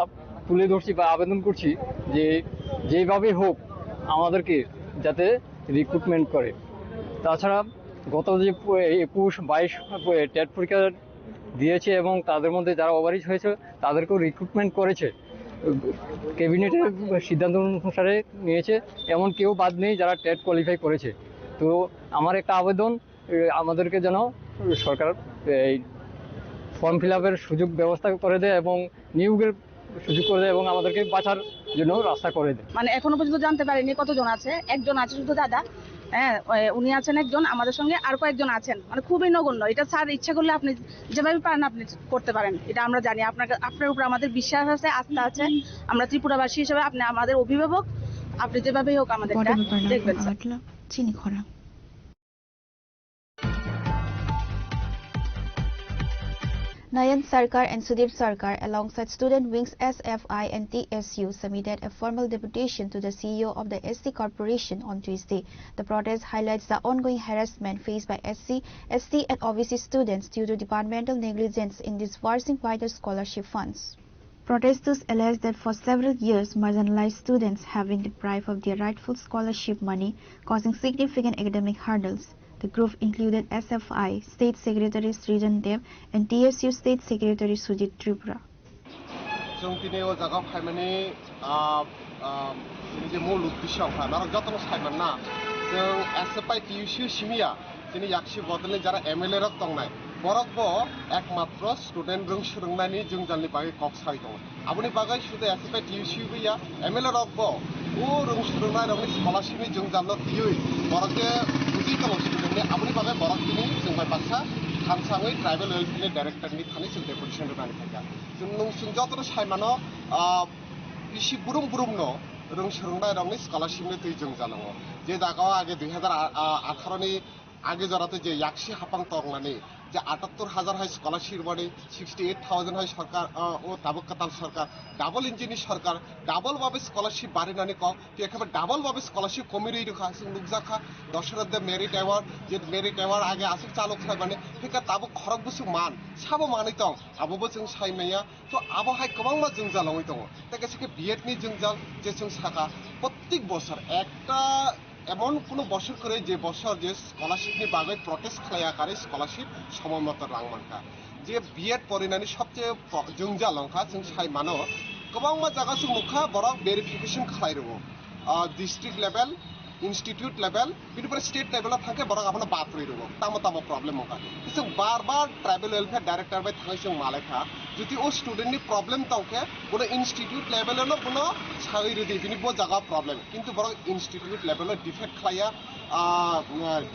তুলে ধরছি বা আবেদন করছি যে যেইভাবে হোক আমাদেরকে যাতে রিক্রুটমেন্ট করে। তাছাড়া গত যে প-, একুশ বাইশ প-, টেট পরীক্ষা দিয়েছে এবং তাদের মধ্যে যারা ওভারএজ হয়েছে তাদেরকেও রিক্রুটমেন্ট করেছে, ক্যাবিনেটের সিদ্ধান্ত অনুসারে নিয়েছে, এমন কেউ বাদ নেই যারা টেট কোয়ালিফাই করেছে। তো আমার একটা আবেদন, এ, আমাদেরকে যেন সরকার এই ফর্ম ফিল আপের সুযোগ ব্যবস্থা করে দেয় এবং নিয়োগের সুযোগ করে দেয় এবং আমাদেরকে বাঁচার জন্য রাস্তা করে দেয়। মানে, এখনো পর্যন্ত জানতে পারিনি কতজন আছে, একজন আছে শুধু দাদা। হ্যাঁ, এ, উনি আছেন একজন, আমাদের সঙ্গে আর কয়েকজন আছেন, মানে, খুবই নগণ্য। এটা স্যার ইচ্ছা করলে আপনি যেভাবে পারেন আপনি করতে পারেন, এটা আমরা জানি। আপনার, আপনার উপর আমাদের বিশ্বাস আছে, আস্থা আছে। আমরা ত্রিপুরাবাসী হিসেবে আপনি আমাদের অভিভাবক, আপনি যেভাবেই হোক আমাদেরটা Reporter by Parnam দেখবেন, sir. Agartala, Chini Khorang. Nayan Sarkar and Sudip Sarkar, alongside student wings S F I and T S U, submitted a formal deputation to the C E O of the S C Corporation on Tuesday. The protest highlights the ongoing harassment faced by S C, S T, and O B C students due to departmental negligence in disbursing vital scholarship funds. Protesters allege that for several years, marginalized students have been deprived of their rightful scholarship money, causing significant academic hurdles. The group included S F I State Secretary Srijan Deb and T S U State Secretary Sujit Tripura. Chwng tini o jaga phaimani, ah, ah, tini je mul uddesho wngkha, norok jotono sai manna, chwng S F I T S U simiya, chini yaksi bodolni jara M L A rok tongnai, borok bo ekmatro student rwng swrwngnani jwngjalni bagwi kok saui tongo. Aboni bagwi sudu S F I T S U bo ya, M L A rok bo o rwng swrwngnai rokni scholarship ni jwngjalno twiwi borok je bujui tongo student ni, aboni bagwi borok tini chwng bai baksa thansa wngwi tribal welfare ni director ni thani chwng deputation rwnani phaikha. Chwng nwng chwng jotono sai mano, ah, bisi brum brum no rwng swrwngnai rokni scholarship ni twi jwngjal wngo. Je jaga o age dui hazar atharo ni age jora tei je yaksi hapang tongnani je atattor hazar hai scholarship mani, sixty eight thousand hai sorkar, ah, o tabuk kwtal sorkar, double engine ni sorkar, double babe scholarship barinani kok, tei ekhe double babe scholarship komi rwi rwkha, chwng nukjakha, Dasarath Deb Merit Award, je Merit Award age aswk chalo khlai mani, thikha tabuk khorok bwswk man, sabo manwi tong, abo bo chwng sai manya. To abo hai kwbangma jwngjal wngwi tongo. Tei kaisa khe B Ed ni jwngjal je chwng sakha, prottek bosor ekta emon kuno bosor kwrwi je bosor je scholarship ni bagwi protest khlaiya karwi scholarship somoi moto rang mankha. Je B Ed porinani sobcheye po-, jwngjal wngkha, chwng sai mano kwbangma jaga chwng nukha borok verification khlai rwo, ah, district level, institute level, bini pore state level o thangkhe borok abono bad rwi rwo, tamo tamo problem wngkha. Chwng bar bar tribal welfare director bai thangwi chwng malai kha, jodi o student ni problem tongkhe bono institute level o no bono sagwi rwdi, bini bo jaga problem, kintu borok institute level o defect khlaiya, ah,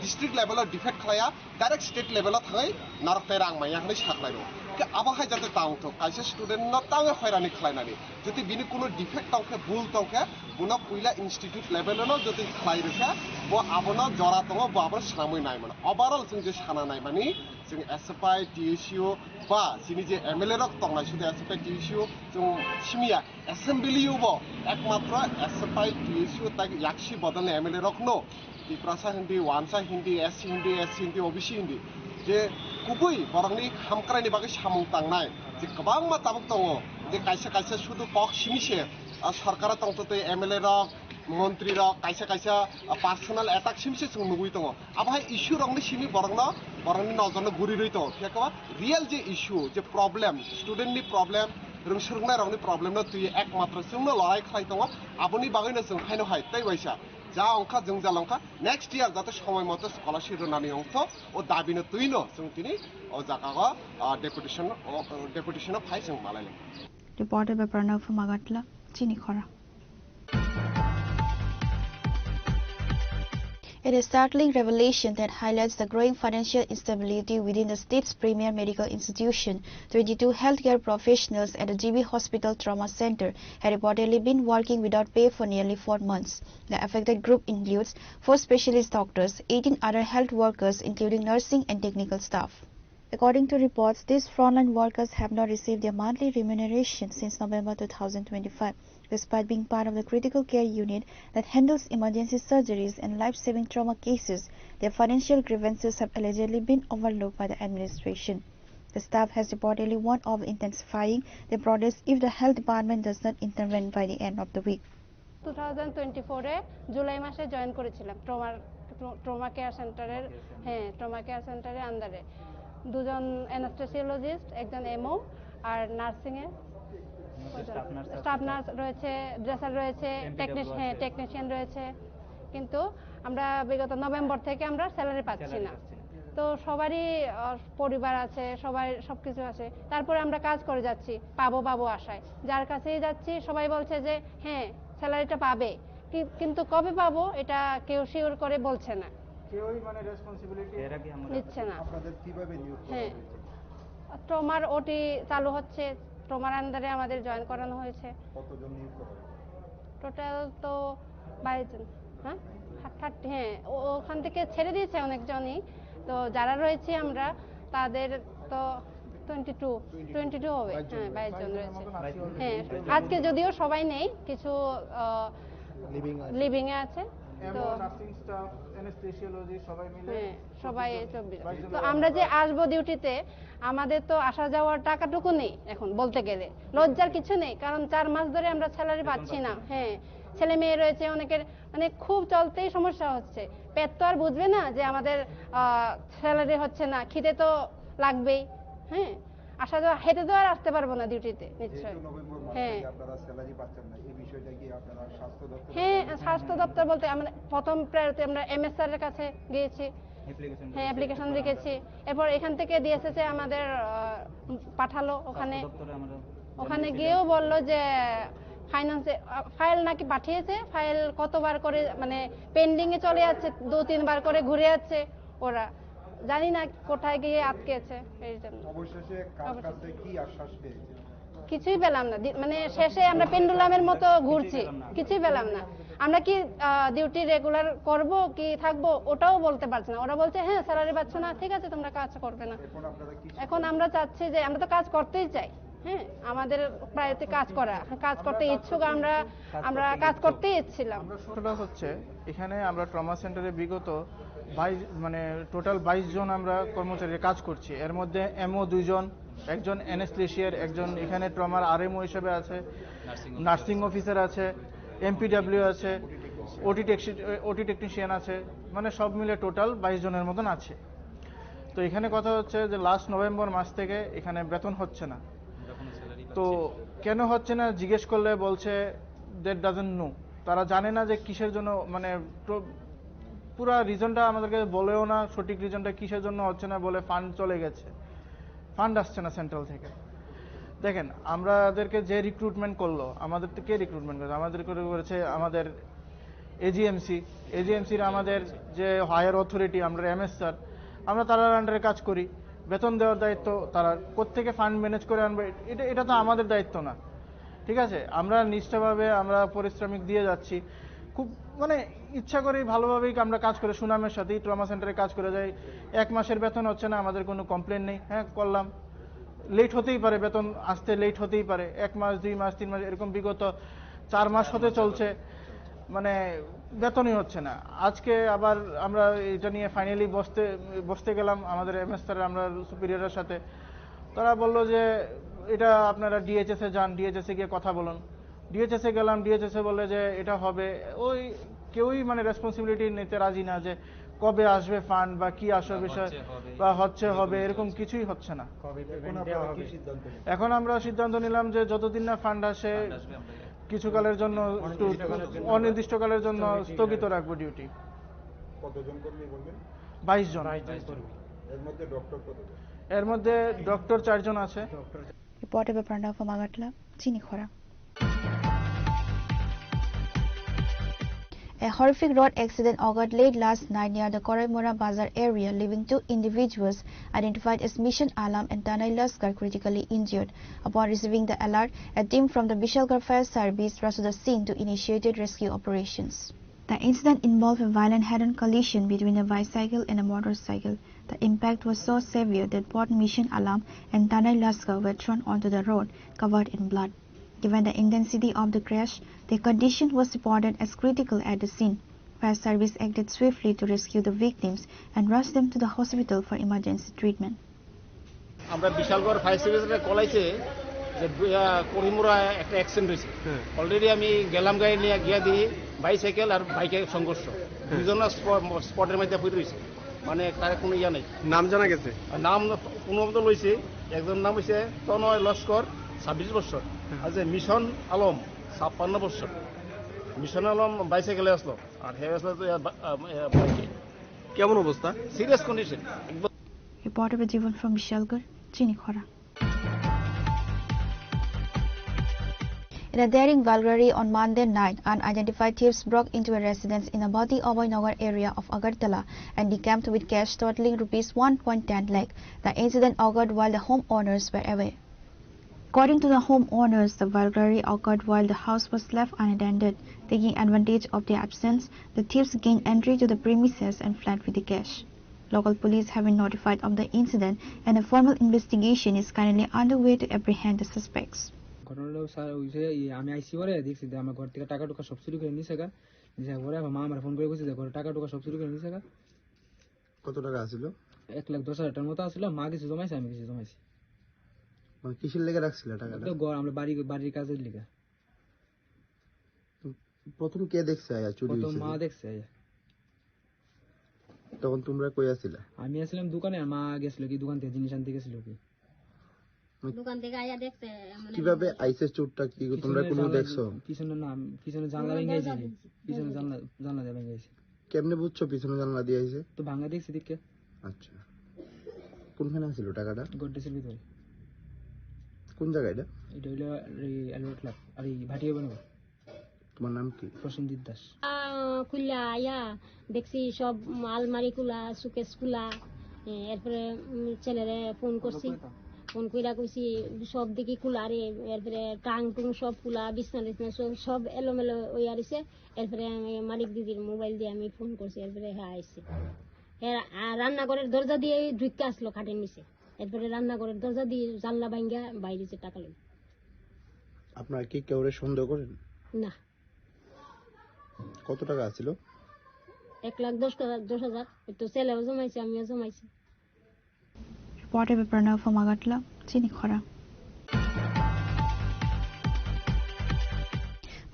district level o defect khlaiya, direct state level o thangwi narok tei rang manya hwnwi saklai rwo. Abo hai jate tang thok, kaisa student no tangwi hoirani khlainani. Jodi bini kuno defect tong khe, bul tong khe, bono puila institute level no jodi khlai rwkha, bo abono jora tongo, bo abono swnamwi nai mano. Overall chwng je sana nai mani, chwng S F I, T S U ba chini je M L A rok tongnai, sudu S F I, T S U chwng simiya. Assembly o bo ekmatro S F I, T S U tei yaksi bodolni M L A rokno Tiprasa hindi, Wansa hindi, S C hindi, S C hindi, O B C hindi, je kubui borokni hamkraini bagwi samung tangnai je kwbangma tabuk tongo, je kaisa kaisa sudu kok simi se, ah, sorkaro tongtotwi M L A rok, montri rok, kaisa kaisa, ah, personal attack simi se chwng nugwi tongo. Abo hai issue rokni simi borokno, borokni nojorno guri rwi tongo. Phiya khe real je issue, je problem, student ni problem, rwng swrwngnairokni problem no twi ekmatro chwngno lorai khlai tongo. Aboni bagwino chwng haino hai tei waisa ja wngkha, jwngjal wngkha, next year jate somoi moto scholarship rwnani wngthok, o dabino twino chwng tini o jagao, ah, deputation o, o deputation o phai chwng malai lai. Reported by Pranav Magatla, Chini Khora. It is startling revelation that highlights the growing financial instability within the state's premier medical institution. Twenty-two healthcare professionals at the G B Hospital Trauma Center had reportedly been working without pay for nearly four months. The affected group includes four specialist doctors, eighteen other health workers, including nursing and technical staff. According to reports, these frontline workers have not received their monthly remuneration since November two thousand twenty-five. Despite being part of the critical care unit that handles emergency surgeries and life-saving trauma cases, their financial grievances have allegedly been overlooked by the administration. The staff has reportedly warned of intensifying their protests if the health department does not intervene by the end of the week. Two thousand twenty ফোরে জুলাই মাসে জয়েন করেছিলাম ট্রমার, trauma care সেন্টারের, হ্যাঁ, trauma care সেন্টারের আন্ডারে। দুজন অ্যানেস্থেসিওলজিস্ট, একজন এমও, আর নার্সিংয়ে স্টাফ নার্স রয়েছে, ড্রেসার রয়েছে, টেকনিশিয়ান রয়েছে। কিন্তু আমরা বিগত নভেম্বর থেকে আমরা স্যালারি পাচ্ছি না। তো সবারই, আহ, পরিবার আছে, সবাই সবকিছু আছে, তারপরে আমরা কাজ করে যাচ্ছি, পাবো পাবো আশায়। যার কাছেই যাচ্ছি, সবাই বলছে যে, "হ্যাঁ, স্যালারিটা পাবে।" কি-, কিন্তু কবে পাবো, এটা কেউ শিওর করে বলছে না। কেউই মানে রেসপন্সিবিলিটি নিচ্ছে না। আপনাদের কিভাবে নিয়োগ করা হয়েছে? ট্রমার ওটি চালু হচ্ছে, ট্রমার আন্ডারে আমাদের জয়েন করানো হয়েছে। কতজন নিয়োগ করা হয়েছে? টোটাল তো বাইশ জন। হ্যাঁ, থার্টি, হ্যাঁ, ও-, ওখান থেকে ছেড়ে দিয়েছে অনেকজনই। তো যারা রয়েছি আমরা, তাদের তো টোয়েন্টি টু, টোয়েন্টি টু হবে। হ্যাঁ, বাইশ জন রয়েছে। হ্যাঁ, আজকে যদিও সবাই নেই, কিছু, আহ, লিভিং আছে। লিভিং এ আছে। তো নার্সিং স্টাফ, অ্যানেস্থেসিওলজি সবাই মিলে হ্যাঁ, সবাই চব্বিশ জন। তো আমরা যে আসবো ডিউটিতে, আমাদের তো আসা যাওয়ার টাকাটুকু নেই এখন বলতে গেলে। লজ্জার কিছু নেই, কারণ চার মাস ধরে আমরা স্যালারি পাচ্ছি না। হ্যাঁ, ছেলে মেয়ে রয়েছে অনেকের, মানে, খুব চলতেই সমস্যা হচ্ছে। পেট তো আর বুঝবে না যে আমাদের, আহ, স্যালারি হচ্ছে না, খিদে তো লাগবেই। হ্যাঁ, আসা যাওয়া, হেঁটে তো আর আসতে পারবো না ডিউটিতে নিশ্চয়। যেহেতু নভেম্বর মাস হ্যাঁ। থেকে আপনারা স্যালারি পাচ্ছেন না, এই বিষয়টা কি আপনারা স্বাস্থ্য দপ্তরে হ্যাঁ, জানিয়েছেন? স্বাস্থ্য দপ্তর বলতে আমরা প্রথম প্রায়োরিটি আমরা এমএসআর এর কাছে গিয়েছি। অ্যাপ্লিকেশন হ্যাঁ, অ্যাপ্লিকেশন রেখেছি। এরপর এখান থেকে ডিএসএস এ আমাদের, আহ, পাঠালো ওখানে। স্বাস্থ্য দপ্তরে আমরা ওখানে জানিয়েছিলাম। গিয়েও বললো যে ফাইন্যান্সে, আহ, ফাইল নাকি পাঠিয়েছে, ফাইল কতবার করে, মানে, পেন্ডিং এ চলে যাচ্ছে, দু তিনবার করে ঘুরে যাচ্ছে ওরা। জানি না কোথায় গিয়ে আটকেছে এই জন্য। অবশেষে কার অবশেষে। কাছে কি আশ্বাস পেয়েছেন? কিছুই পেলাম না। দি-, মানে, শেষে আমরা পেন্ডুলামের মতো ঘুরছি, কিছুই পেলাম না। আমরা কি, আহ, ডিউটি রেগুলার করব কি থাকবো, ওটাও বলতে পারছি না। ওরা বলছে, "হ্যাঁ, স্যালারি পাচ্ছ না, ঠিক আছে, তোমরা কাজ করবে না।" এখন আপনারা কি এখন আমরা চাচ্ছি যে আমরা তো কাজ করতেই চাই, হ্যাঁ, আমাদের প্রায়োরিটি কাজ করা, কাজ করতে ইচ্ছুক আমরা, আমরা কাজ করতে ইচ্ছিলাম। আমরা ছোটটা হচ্ছে, এখানে আমরা ট্রমা সেন্টারে বিগত বাইশ, মানে, টোটাল বাইশ জন আমরা কর্মচারী কাজ করছি। এর মধ্যে এমও দুইজন, একজন অ্যানেস্থেশিয়ার, একজন এখানে ট্রমার আরএমও হিসেবে আছে, নার্সিং অফিসার আছে, এমপিডাব্লিউ আছে, ওটি টেকসি-, ওটি টেকনিশিয়ান আছে, মানে, সব মিলে টোটাল বাইশ জনের মতন আছে। তো এখানে কথা হচ্ছে যে লাস্ট নভেম্বর মাস থেকে এখানে বেতন হচ্ছে না। তো কেন হচ্ছে না জিজ্ঞেস করলে বলছে, "That doesn't know।" তারা জানে না যে কিসের জন্য, মানে, প্র-, পুরা রিজনটা আমাদেরকে বলেও না, সঠিক রিজনটা কিসের জন্য হচ্ছে না, বলে ফান্ড চলে গেছে, ফান্ড আসছে না সেন্ট্রাল থেকে। দেখেন, আমাদেরকে যে রিক্রুটমেন্ট করলো, আমাদের তো কে রিক্রুটমেন্ট করেছে? আমাদের করে করেছে আমাদের এজিএমসি। এজিএমসির আমাদের যে হায়ার অথরিটি, আমরা এমএস স্যার, আমরা তারার আন্ডারে কাজ করি। বেতন দেওয়ার দায়িত্ব, তারা কোত্থেকে ফান্ড ম্যানেজ করে আনবে, এটা এটা তো আমাদের দায়িত্ব না। ঠিক আছে, আমরা নিষ্ঠাভাবে আমরা পারিশ্রমিক দিয়ে যাচ্ছি। খুব মানে ইচ্ছা করেই ভালোভাবেই আমরা কাজ করে সুনামের সাথেই ট্রমা সেন্টারে কাজ করে যাই। এক মাসের বেতন হচ্ছে না, আমাদের কোনো কমপ্লেন নেই। হ্যাঁ, করলাম, লেট হতেই পারে, বেতন আসতে লেট হতেই পারে, এক মাস, দুই মাস, তিন মাস, এরকম বিগত চার মাস হতে চলছে, মানে বেতনই হচ্ছে না। আজকে আবার আমরা এটা নিয়ে ফাইনালি বসতে বসতে গেলাম, আমাদের এমএস স্যার, আমরা সুপিরিয়রের সাথে। তারা বললো যে এটা আপনারা ডিএইচএস এ যান, ডিএইচএস এ গিয়ে কথা বলুন। ডিএইচএস এ গেলাম, ডিএইচএস এ বললে যে এটা হবে, ওই কেউই মানে রেসপন্সিবিলিটি নিতে রাজি না যে কবে আসবে ফান্ড বা কি আসবে বিষয় হচ্ছে হবে, বা হচ্ছে হবে, এরকম কিছুই হচ্ছে না। কবে পেমেন্ট দেওয়া হবে? এখন আমরা সিদ্ধান্ত নিলাম যে যতদিন না ফান্ড আসে, ফান্ড আসবে আমরা কিছুকালের জন্য একটু অনির্দিষ্টকালের জন্য স্থগিত রাখবো ডিউটি। কতজন কর্মী বললেন? বাইশ জন। বাইশ জন কর্মী। এর মধ্যে ডক্টর কতজন? এর মধ্যে ডক্টর চারজন আছে। Reporter Pranav from Agartala, Chini Khorang. A horrific road accident occurred late last night near the Koraimura Bazar area, leaving two individuals identified as Mission Alam and Tanai Laskar critically injured. Upon receiving the alert, a team from the Bishalgarh Fire Service rushed to the scene to initiate rescue operations. The incident involved a violent head-on collision between a bicycle and a motorcycle. The impact was so severe that both Mission Alam and Tanai Laskar were thrown onto the road, covered in blood. Given the intensity of the crash, their condition was reported as critical at the scene. Fire service acted swiftly to rescue the victims and rushed them to the hospital for emergency treatment. আমরা বিশালগড় ফায়ার সার্ভিসে কল আইছে যে, আহ, করিমুরা একটা অ্যাক্সিডেন্ট হয়েছে। হ্যাঁ। অলরেডি আমি গেলাম, গাড়ি নিয়ে গিয়া দেখি বাইসাইকেল আর বাইকের সংঘর্ষ। হ্যাঁ। দুজনের স্প-, স্পটের মধ্যে পড়ে রয়েছে, মানে তার কোনো ইয়া নেই। নাম জানা গেছে? আর নাম কোনোমতে লইছে, একজন নাম হইছে তনয় লস্কর, ছাব্বিশ বছর, হ্যাঁ। আর যে মিশন আলম, ছাপ্পান্ন বছর। মিশন আলম বাইসাইকেলে আসলো, আর হে আসলো তো ইয়া বা-, আহ, ইয়া বাইকে। কেমন অবস্থা? সিরিয়াস কন্ডিশন, একদম। Reporter Jivan from Bishalgarh, Chini Khorang. In a daring burglary on Monday night, unidentified thieves broke into a residence in the Bhati Abhay Nagar area of Agartala and decamped with cash totaling rupees one point ten lakh. The incident occurred while the homeowners were away. According to the homeowners, the burglary occurred while the house was left unattended. Taking advantage of their absence, the thieves gained entry to the premises and fled with the cash. Local police have been notified of the incident and a formal investigation is currently underway to apprehend the suspects. ঘটনাটা স্যার ওই যে, ইয়ে, আমি আইসি পরে দেখছি যে আমার ঘর থেকে টাকা টুকা সব চুরি করে নিছে গা। নিছে পরে আমার মা আমার ফোন করে বলছে যে ঘরে টাকা টুকা সব চুরি করে নিছে গা। কত টাকা আছিল? এক লাখ দশ হাজার টাকার মতো আছিল, মা কিছু জমাইছে, আমি কিছু জমাইছি। মানে কিসের লেগে রাখছিল টাকাটা? তো ঘর, আমরা বাড়ি, বাড়ির কাজের লেগে। প্রথম কে দেখছে আয়া চুরি প্রথম হইছে মা যে? দেখছে আয়া। তখন তোমরা কই আছিলা? আমি আসলাম দোকানে, আর মা গেছিল কি দোকান থেকে জিনিস আনতে গেছিল কি। মানে দোকান থেকে আয়া দেখছে, মানে কিভাবে আইছে চোরটা, কি তোমরা পিছনে কোনো জানলা দেখছো? দিয়ে, পিছনে না, পিছনে জানলা ভেঙে আইছে। পিছনে জানলা, জানলা দিয়ে ভেঙে আইছে। কেমনে বুঝছো পিছনে জানলা দিয়ে আইছে? তো ভাঙা দেখছি দেখে। আচ্ছা, কোনখানে আছিল টাকাটা? গড্রেসের ভিতরে। কোন জায়গা এটা? এটা হইলো এই অ্যালবার্ট ক্লাব, আর এই ভাটিয়া বানাবো। তোমার নাম কি? প্রসেনজিৎ দাস। আহ, খুললা আয়া দেখছি সব আলমারি খোলা, সুকেস খোলা, এ, এরপরে, উম, ছেলেরে ফোন করছি, ফোন কইরা কইছি সব দেখি খোলা রে, এরপরে টাং টুং সব খোলা, বিছনা টিছনা সব, সব এলোমেলো ওই আর হইছে। এরপরে আমি মালিক দিদির মোবাইল দিয়ে আমি ফোন করছি, এরপরে হ্যাঁ আইছে। হ্যাঁ, আ, রান্নাঘরের দরজা দিয়ে ঢুকে আসলো খাটের নিচে, এরপরে রান্নাঘরের দরজা দিয়ে জানলা ভাঙ্গা বাইরে যে টাকা লই। আপনারা কি কেউরে সন্দেহ করেন? না। কত টাকা আছিল? এক লাখ দশ হাজার, দশ হাজার। এই তো ছেলেও জমাইছে, আমিও জমাইছি। Reporter Pranav from Agartala, Chini Khorang.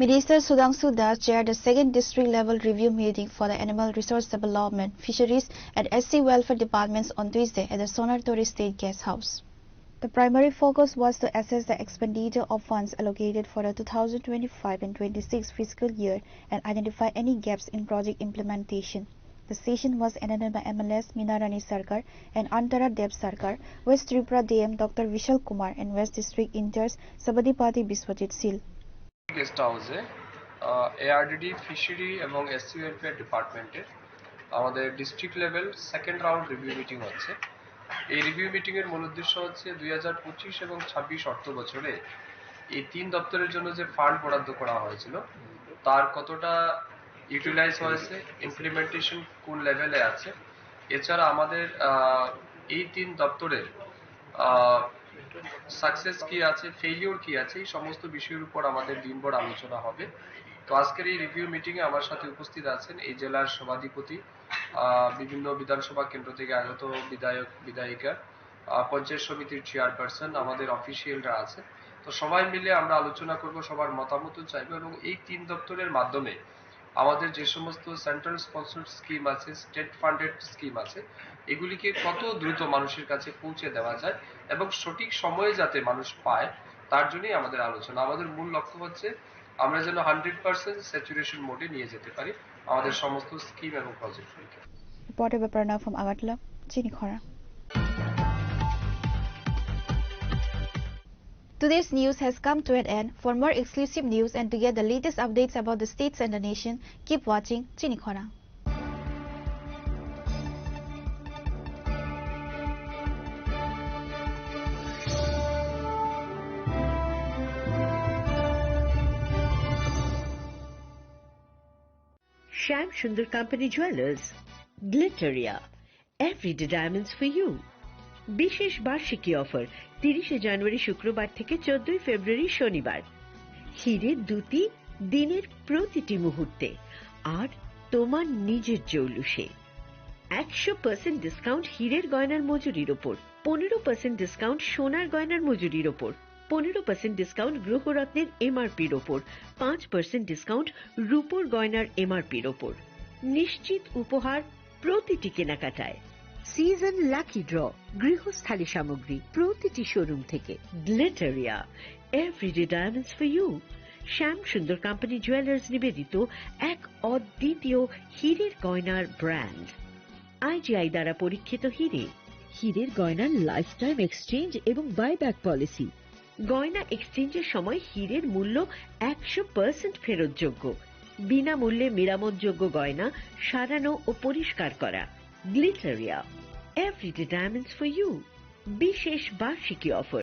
Minister Sudhangshu Das chaired the second district level review meeting for the Animal Resource Development, Fisheries and S C Welfare Departments on Tuesday at the Sonartori State Guest House. The primary focus was to assess the expenditure of funds allocated for the two thousand twenty-five and twenty-six fiscal year and identify any gaps in project implementation. The session was attended by M L As Meena Rani Sarkar and Antara Dev Sarkar, West Tripura D M Doctor Vishal Kumar and West District in-charge Sabadipati Biswajit Sil. Guest হাউসে, আহ, ARDD, fishery এবং SC welfare ডিপার্টমেন্টের আমাদের district level second round review meeting হচ্ছে। এই review meeting এর মূল উদ্দেশ্য হচ্ছে দুই হাজার পঁচিশ এবং ছাব্বিশ অর্থ বছরে এই তিন দপ্তরের জন্য যে ফান্ড বরাদ্দ করা হয়েছিল, তার কতটা ইউটিলাইজ হয়েছে, ইমপ্লিমেন্টেশন কোন লেভেলে আছে। এছাড়া আমাদের আহ, এই তিন দপ্তরের সাকসেস কি আছে, ফেলিওর কি আছে, এই সমস্ত বিষয়ের উপর আমাদের দিনভর আলোচনা হবে। তো আজকের এই রিভিউ মিটিং এ আমার সাথে উপস্থিত আছেন এই জেলার সভাধিপতি, আহ, বিভিন্ন বিধানসভা কেন্দ্র থেকে আগত বিধায়ক, বিধায়িকা, আহ, পঞ্চায়েত সমিতির চেয়ারপারসন, আমাদের অফিসিয়ালরা আছে। তো সবাই মিলে আমরা আলোচনা করব, সবার মতামতও চাইবো এবং এই তিন দপ্তরের মাধ্যমে আমাদের যে সমস্ত সেন্ট্রাল স্পন্সরড স্কিম আছে, স্টেট ফান্ডেড স্কিম আছে, এগুলিকে কত দ্রুত মানুষের কাছে পৌঁছে দেওয়া যায় এবং সঠিক সময়ে যাতে মানুষ পায়, তার জন্যই আমাদের আলোচনা। আমাদের মূল লক্ষ্য হচ্ছে আমরা যেন হান্ড্রেড পার্সেন্ট স্যাচুরেশন মোডে নিয়ে যেতে পারি আমাদের সমস্ত স্কিম এবং প্রজেক্টগুলিকে। Reporter Baparna from Agartala, Chini Khorang. Today's news has come to an end. For more exclusive news and to get the latest updates about the states and the nation, keep watching Chini Khorang. Shyam Sundar Company Jewelers, Glitteria, everyday diamonds for you. বিশেষ বার্ষিকী অফার, তিরিশে জানুয়ারি শুক্রবার থেকে চোদ্দই ফেব্রুয়ারি শনিবার। হিরে দুটি দিনের প্রতিটি মুহূর্তে, আর তোমার নিজের জৌলুসে। একশো পার্সেন্ট ডিসকাউন্ট হীরের গয়নার মজুরির ওপর, পনেরো পার্সেন্ট ডিসকাউন্ট সোনার গয়নার মজুরির ওপর, পনেরো পার্সেন্ট ডিসকাউন্ট গ্রহরত্নের এমআরপির ওপর, পাঁচ পার্সেন্ট ডিসকাউন্ট রূপোর গয়নার এমআরপির ওপর। নিশ্চিত উপহার প্রতিটি কেনাকাটায়। সিজন লাকি ড্র, গৃহস্থালী সামগ্রী প্রতিটি শোরুম থেকে। গ্লিটারিয়া, everyday diamonds for you. Shyam Sundar company jewellers নিবেদিত এক অদ্বিতীয় হীরের গয়নার ব্র্যান্ড। আইজিআই দ্বারা পরীক্ষিত হীরে। হীরের গয়নার লাইফ টাইম এক্সচেঞ্জ এবং বাইব্যাক পলিসি। গয়না এক্সচেঞ্জের সময় হীরের মূল্য একশো পার্সেন্ট ফেরতযোগ্য। বিনামূল্যে মেরামতযোগ্য গয়না সারানো ও পরিষ্কার করা। গ্লিটারিয়া, everyday diamonds for you. বিশেষ বার্ষিকী অফার।